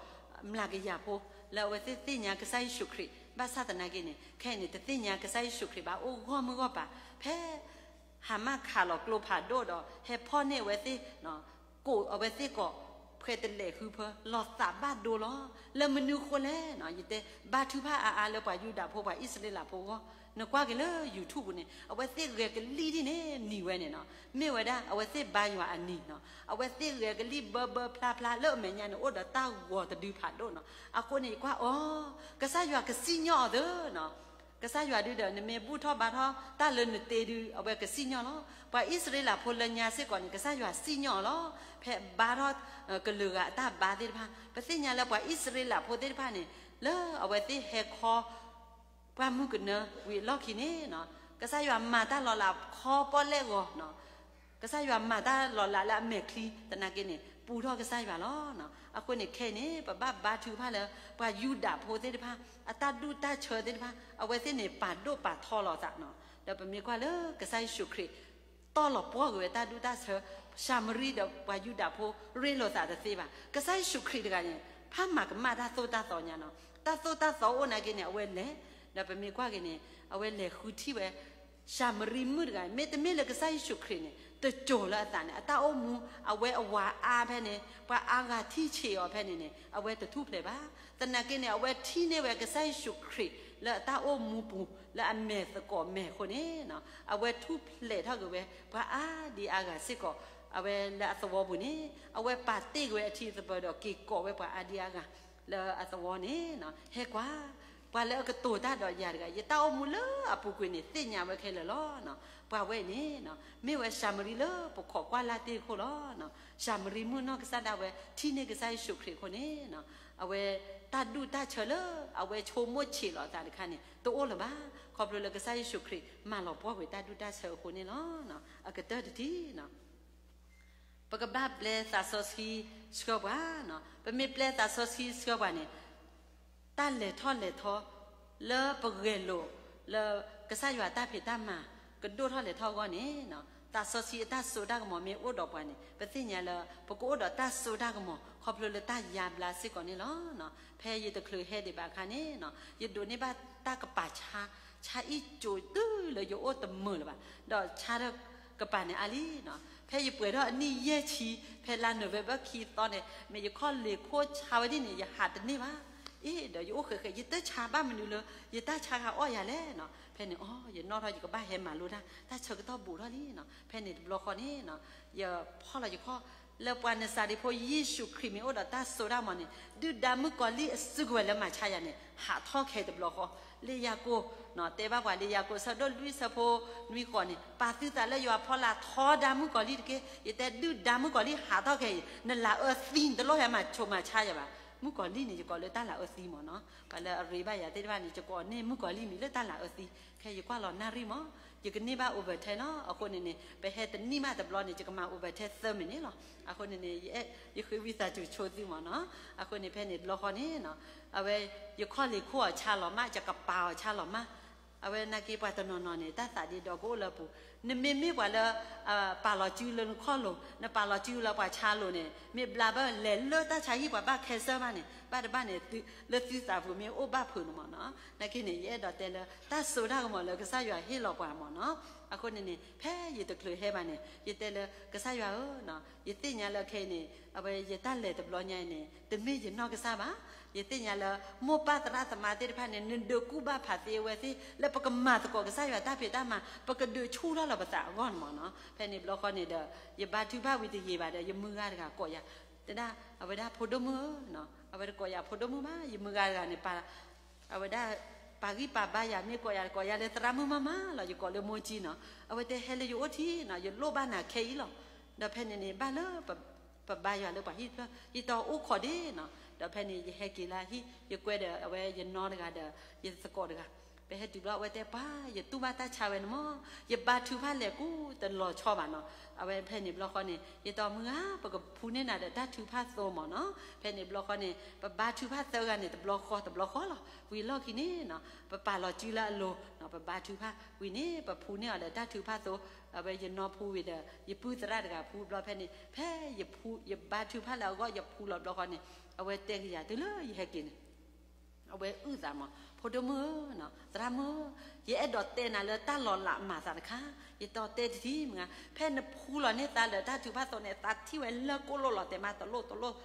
မျးကယၤဖိ လၢအဝဲသ့ၣ်သ့ၣ်ညါကစၢ်ယ့ၣ်ၡူးခရံာ်, ဘၣ်ဆၣ်သနာ်က့န့ၣ် ခဲအံၤန့ၣ် တသ့ၣ်ညါကစၢ်ယ့ၣ်ၡူးခရံာ်ဘၣ်, အိၣ်ဂီၢ်မုၢ်ဂီၢ်ပၤ, ဖဲ ဟၤမၣ်ခးလီၤကျိဖးဒိၣ်ဒီး ဟဲဖီၣ်န့ၢ်အဝဲသ့ၣ်, ကိးအဝဲသ့ၣ်ကိး ဖဲတလဲၤဃုဖၢ လီၤသးဘၣ်ဒိလီၤ. လၢမနုၤအဃိလဲၣ်, ယတဲဘါထုကဖၣ်အါအါလၢပှၤယူဒၤဖိ ပှၤအံၣ်စရ့လးဖိအဂီၢ်, နကွၢ်က့ၤလၢ YouTube ပူၤန့ၣ် အဝဲသ့ၣ်ဂဲၤကလံၣ်ဒ်န့ၣ် နံၤဝဲန့ၣ်နီၤ, မ့ၢ်ဝဲဒၣ် အဝဲသ့ၣ်ဘါယွၤအနံၤနီၤ, အဝဲသ့ၣ်ဂဲၤကလံၣ်ဘၢဘၢဖျါဖျါ လၢအမဲာ်ညါန့ၣ် အိၣ်ဒီးတၢ်ဂီၤတဒုဖးဒိၣ်နီၤ. အဃိန့ၣ် ယကွၢ်အီၤ, ကစၢ်ယွၤကစံၣ်ညီၣ်အီၤသၢနီၤ. ကစၢ်ယွၤဒုဒီး နမ့ၢ်ဘူၣ်ထီၣ်ဘါထီၣ်တၢ်လၢနတ့ဒု အဝဲကစံၣ်ညီၣ်လီၤ. ပှၤအံၣ်စရ့လးဖိလၢညါစ့ၢ်ကီးန့ၣ် ကစၢ်ယွၤစံၣ်ညီၣ်အီၤလီၤ. ဖဲဘါထီၣ် ကလုာ်ဂၤအတၢ်ဘါသ့ၣ်တဖၣ်, ပသ့ၣ်ညါလၢပှၤအံၣ်စရ့လးဖိသ့ၣ်တဖၣ်န့ၣ် လၢအဝဲသ့ၣ်ဟဲခီ ပှၢ်မုၢ်ကနၢဝံၤအလီၢ်ခံန့ၣ်နီၤ, ကစၢ်ယွၤမၤတၢ်လီၤလးခီပီၣ်လဲၣ်ဂီၤနီၤ, ကစၢ်ယွၤမၤတၢ်လီၤလးလၢအမဲာ်ချံသနာ်က့န့ၣ် ပူထီၣ်ကစၢ်ယွၤလီၤ. အဃိန့ၣ်ခဲအံၤန့ၣ် ပဘၣ်ဘါထုကဖၣ်လၢ ပှၤယူဒၤဖိသ့ၣ်တဖၣ် အတၢ်ဒူၣ်တၢ်ဆၢသ့ၣ်တဖၣ် အဝဲသ့ၣ်န့ၣ် ပာ်ဒိၣ်ပာ်ထီလီၤသးနီၤ. ဒီးပမ့ၢ်ကွၢ်လၢကစၢ်ယ့ၣ်ၡူးခရံာ် တီၢ်လီၤပှီၢ်ကွံာ်ဝဲတၢ်ဒူၣ်တၢ်ဆၢ, ၡၤမရံဒီးပှၤယူဒၤဖိ ရ့လိာ်သးတသ့ဘၣ်. ကစၢ်ယ့ၣ်ၡူးခရံာ်တဂၤန့ၣ် ဖးမၤကမၣ်တၢ်သိၣ်တၢ်သီညါနီၤ, တၢ်သိၣ်တၢ်သီအိၣ်နာ်က့န့ၣ် အဝဲလဲၤ, ဒီးပမ့ၢ်ကွၢ်က့ၤန့ၣ် အဝဲလဲၤဃုထံၣ်ဝဲ ၡၤမရံမုၣ်တဂၤ, မ့တမ့ၢ်လၢကစၢ်ယ့ၣ်ၡူးခရံာ်န့ၣ် တစိၤလၢအသးန့ၣ် အတၢ်အိၣ်မူ အဝဲအဝၤအါဖဲန့ၣ် ပှၤအါဂၤထံၣ်ဆံးအီၤဖဲန့ၣ်န့ၣ် အဝဲတထူၣ်ဖျဲးဘၣ်. သနာ်က့န့ၣ် အဝဲထံၣ်န့ၢ်ဝဲကစၢ်ယ့ၣ်ၡူးခရံာ်လၢအတၢ်အိၣ်မူပူၤ လၢအမဲာ်သကိးမဲာ်အဃိန့ၣ် အဝဲထူၣ်ဖျဲးထီၣ်က့ၤဝဲ ပှၤအါဒံအါဂၤစ့ၢ်ကီး, အဝဲလၢအသဝီပူၤန့ၣ် အဝဲပာ်တ့ၢ်က့ၤဝဲအထံအသပၢၤဒီးက့ၤကိးဝဲပှၤအါဒံအါဂၤ လၢအသဝီန့ၣ် ဟဲကွၢ်, ပှၤလၢအကတိၤတၢ်ဒီးယၤတဂၤ ယတၢ်အိၣ်မူလၢအပူၤကွံာ်န့ၣ် သ့ၣ်ညါဝဲခဲလၢာ်လီၤ. ပှၤဝဲအံၤန့ၣ် မ့ၢ်ဝဲၡၤမရံလၢပခိးကွၢ်လၢ်တ့ၢ်အခိၣ်လီၤ. ၡၤမရံမုၣ်နီၢ်ကစၢ်ဒၣ်ဝဲ ထံၣ်န့ၢ်ကစၢ်ယ့ၣ်ၡူးခရံာ်အဃိန့ၣ် အဝဲတၢ်ဒူၣ်တၢ်ဆၢလၢ အဝဲဆိကမိၣ်ဆံးလီၤအသးတခါန့ၣ် တအိၣ်လၢၤဘၣ်. ခီဖျိလၢကစၢ်ယ့ၣ်ၡူးခရံာ် မၤလီၤပှီၢ်ကွံာ်တၢ်ဒူၣ်တၢ်ဆၢအဃိန့ၣ်လီၤ. အကတၢၢ်တထံၣ် ပကဘၣ်ပျဲသးစီဆှံဆှၢပှၤ, ပမ့ၢ်ပျဲသးစီဆှံဆှၢပှၤန့ၣ် တၢ်လဲၤထီၣ်လဲၤထီ လၢပဂဲၤလိာ် လၢကစၢ်ယွၤတၢ်ဖံးတၢ်မၤ ကဒိၣ်ထီၣ်လဲၤထီၣ်အဂီၢ်န့ၣ် သးစီဆှံအတၢ်စိတၢ်ကမီၤမ့ၢ်အိၣ်ဒီးပှၤန့ၣ် ပသ့ၣ်ညါလၢ ပကအိၣ်ဒီးတၢ်စိတၢ်ကမီၤ ခီဖျိလၢတၢ်ယါဘျါစ့ၢ်ကီးန့ၣ်လီၤ. ဖဲယတချုးဟဲဒံးဘၣ်အခါန့ၣ် ယဒိးန့ၢ်ဘၣ်တၢ်ကပၤဆါ, ဆါအံၣ်ကၠိတုၤလၢယအိၣ်တမုာ်လၢၤဘၣ်, ဒီးဆါထီၣ်ကပၤန့ၣ်အါလံ. ဖဲယပှဲၤထီၣ်အနံၣ်ယဲၢ်ဆံ ဖဲလါ November ခံသီန့ၣ် မ့ၢ်ယခီၣ်လ့ၢ်ခိၣ်ဆါဝဲဒ်န့ၣ် ယဟးတန့ၢ်ဘၣ်. အ့ ဒီးယအိၣ်ဃဲးဃဲး ယတၢ်ဆါဘၣ်မနုၤလၢ ယတၢ်ဆါခါအီၣ်ယၤလဲၣ်နီၤ. ဖဲန့ၣ် အိ ယနီၣ်ထီၣ် ယကဘၣ်ဟဲမၤလိတၢ် တၢ်ဆၢကတီၢ်ဘူးထီၣ်လံနီၤ. ဖဲန့ၣ်တဘျီဃီန့ၣ် ယဖီၣ်လီၤယခီၣ် လၢပှၤနစၤရ့းဖိယ့ၣ်ၡူးခရံာ်မ့ၢ်အိၣ်ဒီးတၢ်စိတၢ်ကမီၤန့ၣ် ဒုၣ်ဒါမုၣ်ကီၤလံၢ်အစုကဝဲၤလၢမၤဆါယၤန့ၣ် ဟးထီၣ်ခဲတဘျီဃီ. လံာ်ယၤကိာ် တဲဘၣ်ပှၤလံာ်ယၤကိာ် ဆၢဒိၣ်လွံၢ် ဆၢဖိနွံဃိးန့ၣ် ပာ်သုသးလၢယွၤဖီလာ်ထီဒါမုၣ်ကီၤလံၢ်တက့ၢ်. ယတဲဒုၣ်ဒါမုၣ်ကီၤလံၢ်ဟးထီၣ်ခဲအံၤ နလၤအၢသံ နတလိၣ်ဟဲမၤဆိးမၤဆါယၤဘၣ်. မုၣ်ကီၤလံၢ်န့ၣ် ယကိးလၢတၢ်လၤအၢသံမ့ၢ်နီၤ. ပှၤလၢအရ့ဘၣ်ယၤသ့ၣ်တဖၣ်န့ၣ် ယကိးန့ၢ်မုၣ်ကီၤလံၢ်မံၤလၢတၢ်လၤအၢသံ. ခဲယကွၢ်လီၤနၣ်ရံၣ်မး ယကန့ၢ်ဘၣ် over time လီၤ. အဃိန့ၣ်န့ၣ် ပဟဲတနံၣ်မးတဘျီန့ၣ် ယကမၤ over time သၢမံးနံးလီၤ. အဃိန့ၣ်န့ၣ် ယဃ့ဝံသးစူၤဆိသုမ့ၢ်နီၤ. အဃိန့ၣ်ဖဲန့ၣ်တဘျီဃီန့ၣ် အဝဲ ယခီၣ်လ့ၢ်ခိၣ်အီၤဆါလီၤမး ယကပၤအီၤဆါလီၤမး. အဝဲနာ်က့ပှၤတနီၤနီၤန့ၣ် တၢ်သးဒ့ဒီကအိၣ်လၢအပူၤ. နမ့မ့ၢ်ပှၤလၢ ပာ်လီၤစုလၢနခီၣ်လိၤ နပာ်လီၤစုလၢပှၤဆါလိၤန့ၣ် မ့ၢ်ဘျါဘၢလဲၤလၢတၢ်ဆါဟံၣ်ပှၤဘၣ်ခဲစၢၢ်ဘၣ်န့ၣ် ဘၣ်တဘၣ်န့ၣ် လၢသုသးပူၤမ့ၢ်အိၣ်ဘၣ်ဖုးန့ၣ်မ့ၢ်နီၤ. နာ်က့န့ၣ် ယအဲၣ်ဒိးတဲလၢ တၢ်စိတၢ်ကမီၤလၢကစၢ်ယွၤဟ့ၣ်လီၤပှၤမ့ၢ်နီၤ. အဃိန့ၣ်န့ၣ် ဖဲယတချုးဟဲဘၣ်န့ၣ် ယတဲလၢကစၢ်ယွၤဧၢ ယသ့ၣ်ညါလၢခဲအံၤန့ၣ် အဝဲယတၢ်လဲၤတဘျီညါအံၤန့ၣ် တမ့ၢ်ယနီၢ်ကစၢ်ဘၣ်. ယသ့ၣ်ညါလၢ မိၢ်ပၢ်သရၣ်သမါသ့ၣ်တဖၣ်န့ၣ် နဒုးကူၣ်ဘၣ်ဖးသ့အဝဲသ့ၣ် လၢပကမၤသကိးကစၢ်ယွၤတၢ်ဖံးတၢ်မၤ ပကဒုးဆူၣ်ထီၣ်လၢပသးအဂီၢ်န့ၣ်မ့ၢ်နီၤ. ဖဲန့ၣ်တဘျီဃီန့ၣ်ဒီး ယဘါထုကဖၣ်ဝံၤတယံာ်ဘၣ်ဒီး ယမုၢ်ဂၤတဂၤကိးယၤ တဲဒၣ် အဝဲဒၣ်ဖိဒိၣ်မုၣ်ဧၢ, အဝဲတကိးယၤဖိဒိၣ်မုၣ်ဘၣ် ယမုၢ်ဂၤတဂၤန့ၣ် ပာ် အဝဲဒၣ် ပာ်ဂံၢ်ပာ်ဘါယၤ မ့ၢ်ကိးယၤ ကိးယၤလၢသရၣ်မုၣ်မါမါလီၤ ယကိးလၢမိၢ်ကၠံနီၤ. အဝဲတဲဟဲလၢယအိၣ်ထံနီၤ ယလိၣ်ဘၣ်နၤခဲအံၤလီၤ. ဒီးဖဲန့ၣ်န့ၣ် ဘၣ်လၢ ပဘါယွၤလၢပှၤဟံၣ်တဖျၢၣ် ယတီၤအိၣ်ခိးဒ့နီၤ. ဒီးဖဲန့ၣ် ယဟဲက့ၤလၢဟံၣ် ယကွဲဒီးအဝဲယနီၢ်တဂၤဒီး ယသကိးတဂၤ ပဟဲတုၤဘျီအဝဲတဲပှၤ ယတူၢ်ဘၣ်တၢ်ဆါဝဲန့ၣ်မး, ယဘါထုကဖၣ်လဲၤကူတလီၤဆီဘၣ်နီၤ. အဝဲဖဲန့ၣ်ဘျီဃီန့ၣ် ယတဲမုၢ်ဧါ ပကဖှူန့ၢ်နၤဒီးတၢ်ထုကဖၣ်သိမးနီၤ. ဖဲန့ၣ်ဘျီဃီန့ၣ် ပဘါထုကဖၣ်သၢဂၤန့ၣ် တဘျီဃီတဘျီဃီလီၤ. ဝံၤလီၢ်ခံန့ၣ်နီၤ ပပာ်လီၤစုလၢအလိၤနီၤ ပဘါထုကဖၣ်ဝံၤန့ၣ် ပဖှူန့ၢ်အီၤဒီးတၢ်ထုကဖၣ်သိ, အဝဲယနီၢ်ဖှူဝံၤဒီး ယပုၢ်သရၣ်တဂၤဖှူဘျီဖဲန့ၣ် ဖဲယဖှူ ယဘါထုကဖၣ်လၢအဂီၢ် ယဖှူလီၤဘျီဃီန့ၣ် အဝဲတဲကယၤတုၤလၢယဟဲက့ၤန့ၣ် အဝဲအုၣ်သးမး ဖိဒိၣ်မုၣ်ဧၢ, သရၣ်မုၣ်ဧၢ, ယအဲၣ်ဒိးတဲနၤလၢတၢ်လီၤလးမၤသးတခါ, ယတဲတဲတထံၣ်မုၢ်ဧါ, ဖဲနဖှူလီၤန့ၢ်သးလၢတၢ်ထုကဖၣ်သိးန့ၣ် သးထံၣ်ဝဲလၢကိၣ်လိၣ်လီၤတဲာ်မးတလိၣ်တလိၣ်,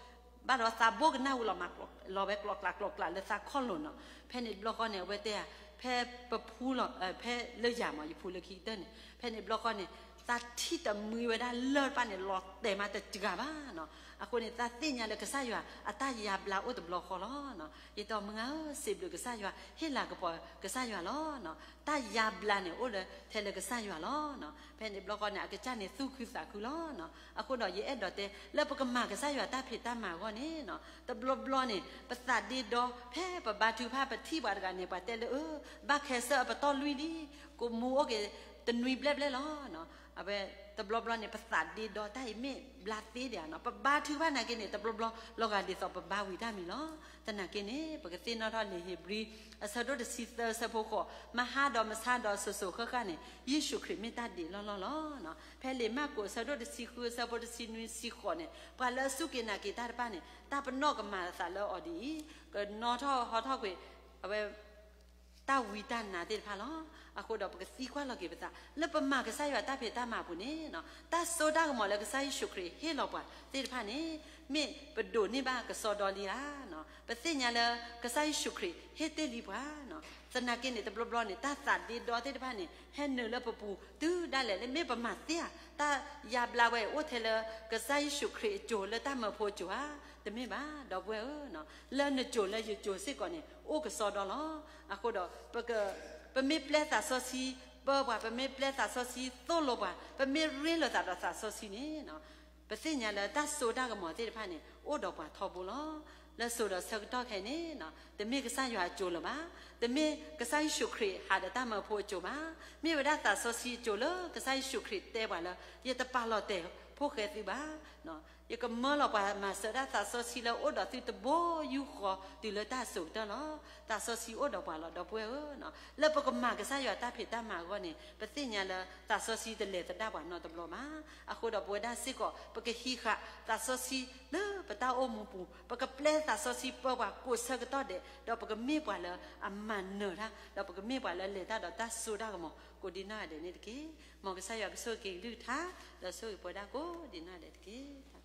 ဘၣ်ဒီးသးဘိကနၣ်ဝံၤလီၤမး လီၤဝဲကျိးကျးကျိးကျးလၢသးခီၣ်လိၤနီၤ. ဖဲန့ၣ်တဘျီဃီန့ၣ် အဝဲတဲဧါ, ဖဲပဖှူလီၤ, ဖဲလၢယၤမး ယဖှူလၢခံကတၢၢ်န့ၣ် ဖဲန့ၣ်တဘျီဃီန့ၣ် သးထံၣ်တမှံဝဲဒၣ်လၢၢ်တဖၣ်န့ၣ် လီၤတဲာ်မးတစှၤဘၣ်နီၤ. အဃိန့ၣ် သးသ့ၣ်ညါလၢကစၢ်ယွၤအတၢ်ယါဘျါအိၣ်တဘျီဃီလီၤ. ယတဲမုၢ်ဧၢ, စံးဘျုးကစၢ်ယွၤ ဟ့ၣ်လၤကပီၤကစၢ်ယွၤလီၤ. တၢ်ယါဘျါန့ၣ် အိၣ်လၢထဲလၢကစၢ်ယွၤလီၤ. ဖဲန့ၣ်တဘျီဃီန့ၣ် အကစၢ်န့ၣ်သူၣ်ခုသးခုလီၤ. အဃိဒီးယအဲၣ်ဒိးတဲ လၢပကမၤကစၢ်ယွၤတၢ်ဖံးတၢ်မၤအဂီၢ်န့ၣ်နီၤ တဘျီဘျီန့ၣ် ပသးဒ့ဒီ ဖဲပဘါထုကဖၣ်ပထံၣ်ပှၤတဂၤန့ၣ် ပှၤတဲလၢအၢ ဘၣ်ခဲစၢၣ်အပတီၢ်လွံၢ်လံ, ကိးမူအိၣ်က့ၤတနွံဘျဲၣ်ဘျဲၣ်လီၤ. အဝဲတဘျီဘျီန့ၣ် ပသးဒ့ဒီတၢ်အံၤမ့ၢ်ဘျါသ့ဒံးဧါနီၤ. ပဘါထုကဖၣ်နာ်က့န့ၣ် တဘျီဘျီလီၤဂာ်ဒ်သိးပဘါဝံၤတၢ်မံၤလီၤ. သနာ်က့န့ၣ် ပကသ့ၣ်နီၣ်ထီၣ်လံာ်ဧ့ၤဘြံၤ အဆၢဒိၣ်တဆံသၢအဆၢဖိဃိး, မဟါဒီးမဆါဒီးစိၤစိၤဃၣ်ဃၣ်န့ၣ် ယ့ၣ်ၡူးခရံာ်မ့ၢ်တၢ်ဒံးလီၢ်လီၢ်လီၤ. ဖဲလံာ်မၢ်ကူးအဆၢဒိၣ်တဆံဃုအဆၢဖိတဆံနွံဆံဃိးန့ၣ် ပှၤလၢအစူၢ်က့ၤနာ်က့ၤတၢ်တဖၣ်န့ၣ် တၢ်ပနီၣ်ကမၤအသးလၢအီၤဒ်အံၤ, ကနီၣ်ထီၣ်ဟီထီၣ်ကွံာ် အဝဲ တၢ်ဝံတၢ်နါသ့ၣ်တဖၣ်လီၤ. အဃိဒီးပကသံကွၢ်လီၤက့ၤပသး လၢပမၤကစၢ်ယွၤတၢ်ဖံးတၢ်မၤအပူၤန့ၣ်နီၤ တၢ်စိတၢ်ကမီၤလၢကစၢ်ယ့ၣ်ၡူးခရံာ်ဟ့ၣ်လီၤပှၤသ့ၣ်တဖၣ်န့ၣ် မ့ၢ်ပဒိးန့ၢ်ဘၣ်ကစီဒီလံဧါ. ပသ့ၣ်ညါလၢကစၢ်ယ့ၣ်ၡူးခရံာ်ဟ့ၣ်တ့ၢ်လံပှၤနီၤ. သနာ်က့န့ၣ် တဘျီဘျီန့ၣ် တၢ်သးဒ့ဒီသ့ၣ်တဖၣ်န့ၣ် ဟဲနုာ်လၢပပူၤတုၤဒၣ်လဲာ်လၢမ့ၢ်ပမၤသ့ဧါ, တၢ်ယါဘျါဝဲအိၣ်ထဲလၢကစၢ်ယ့ၣ်ၡူးခရံာ်အစိၤလၢတၢ်မၢဖိအစိၤဧါ, တမ့ၢ်ဘၣ် ဒီပုၢ်ဝဲၢ်ဧၢ, လၢနစိၤလၢယစိၤစ့ၢ်ကီးန့ၣ် အိၣ်ကစီဒီလီၤ. အဃိဒီး ပမ့ၢ်ပျဲသးစီဆှံပၢပှၤ, ပမ့ၢ်ပျဲသးစီဆှံသိၣ်လိပှၤ, ပမ့ၢ်ရ့လိာ်သးဒီးသးစီဆှံန့ၣ် ပသ့ၣ်ညါလၢတၢ်စိတၢ်ကမီၤသ့ၣ်တဖၣ်န့ၣ် အိၣ်ဒီးပှၤထီဘိလီၤ. လၢစိၤဒီးဆၢကတီၢ်ခဲအံၤန့ၣ် တမ့ၢ်ကစၢ်ယွၤအစိၤလၢၤဘၣ်, တမ့ၢ်ကစၢ်ယ့ၣ်ၡူးခရံာ်ဟးဒီးတၢ်မၢဖိအစိၤဘၣ်, မ့ၢ်ဝဲဒၣ်သးစီဆှံအစိၤလၢကစၢ်ယ့ၣ်ၡူးခရံာ်တဲပှၤလၢ ယတပာ်လီၤတဲာ်ဖိၣ်ဃဲသုဘၣ် ယကမၢလီၤပှၤမၤစၢၤဒၣ်သးစီဆှံလၢအိၣ်ဒီးသုတဘိယူၢ်ဃီတုၤလၢတၢ်အစိၤကတၢၢ်လီၤ. သးစီဆှံအိၣ်ဒီးပှၤလီၤ ဒီပုၢ်ဝဲၢ်ဧၢ, လၢပကမၤကစၢ်ယွၤတၢ်ဖံးတၢ်မၤအဂီၢ်န့ၣ် ပသ့ၣ်ညါလၢသးစီဆှံတလဲၤသဒၣ်ပှၤနီတဘျီဘၣ်. အဃိဒီးပဝဲဒၣ်စ့ၢ်ကီး ပကဟံးဃာ်သးစီဆှံလၢပတၢ်အိၣ်မူပူၤ, ပကပျဲသးစီဆှံပၢပှၤကိးဆၢကတီၢ်ဒဲး, ဒီးပကမ့ၢ်ပှၤလၢအမၤနၢၤတၢ်, ဒီးပကမ့ၢ်ပှၤလၢလဲၤတၢ်ဒီးတၢ်စိတၢ်ကမီၤ ကိးဒံနီၢ်ဂၤဒဲးန့ၣ်တက့ၢ်. မ်ကစၢ်ယွၤကဆိၣ်ဂ့ၤက့ၤကလုၢ်ကထါ, ဒီးဆိၣ်ဂ့ၤပဝဲဒၣ်ကိးဒံနီၢ်ဂၤဒဲးတက့ၢ်.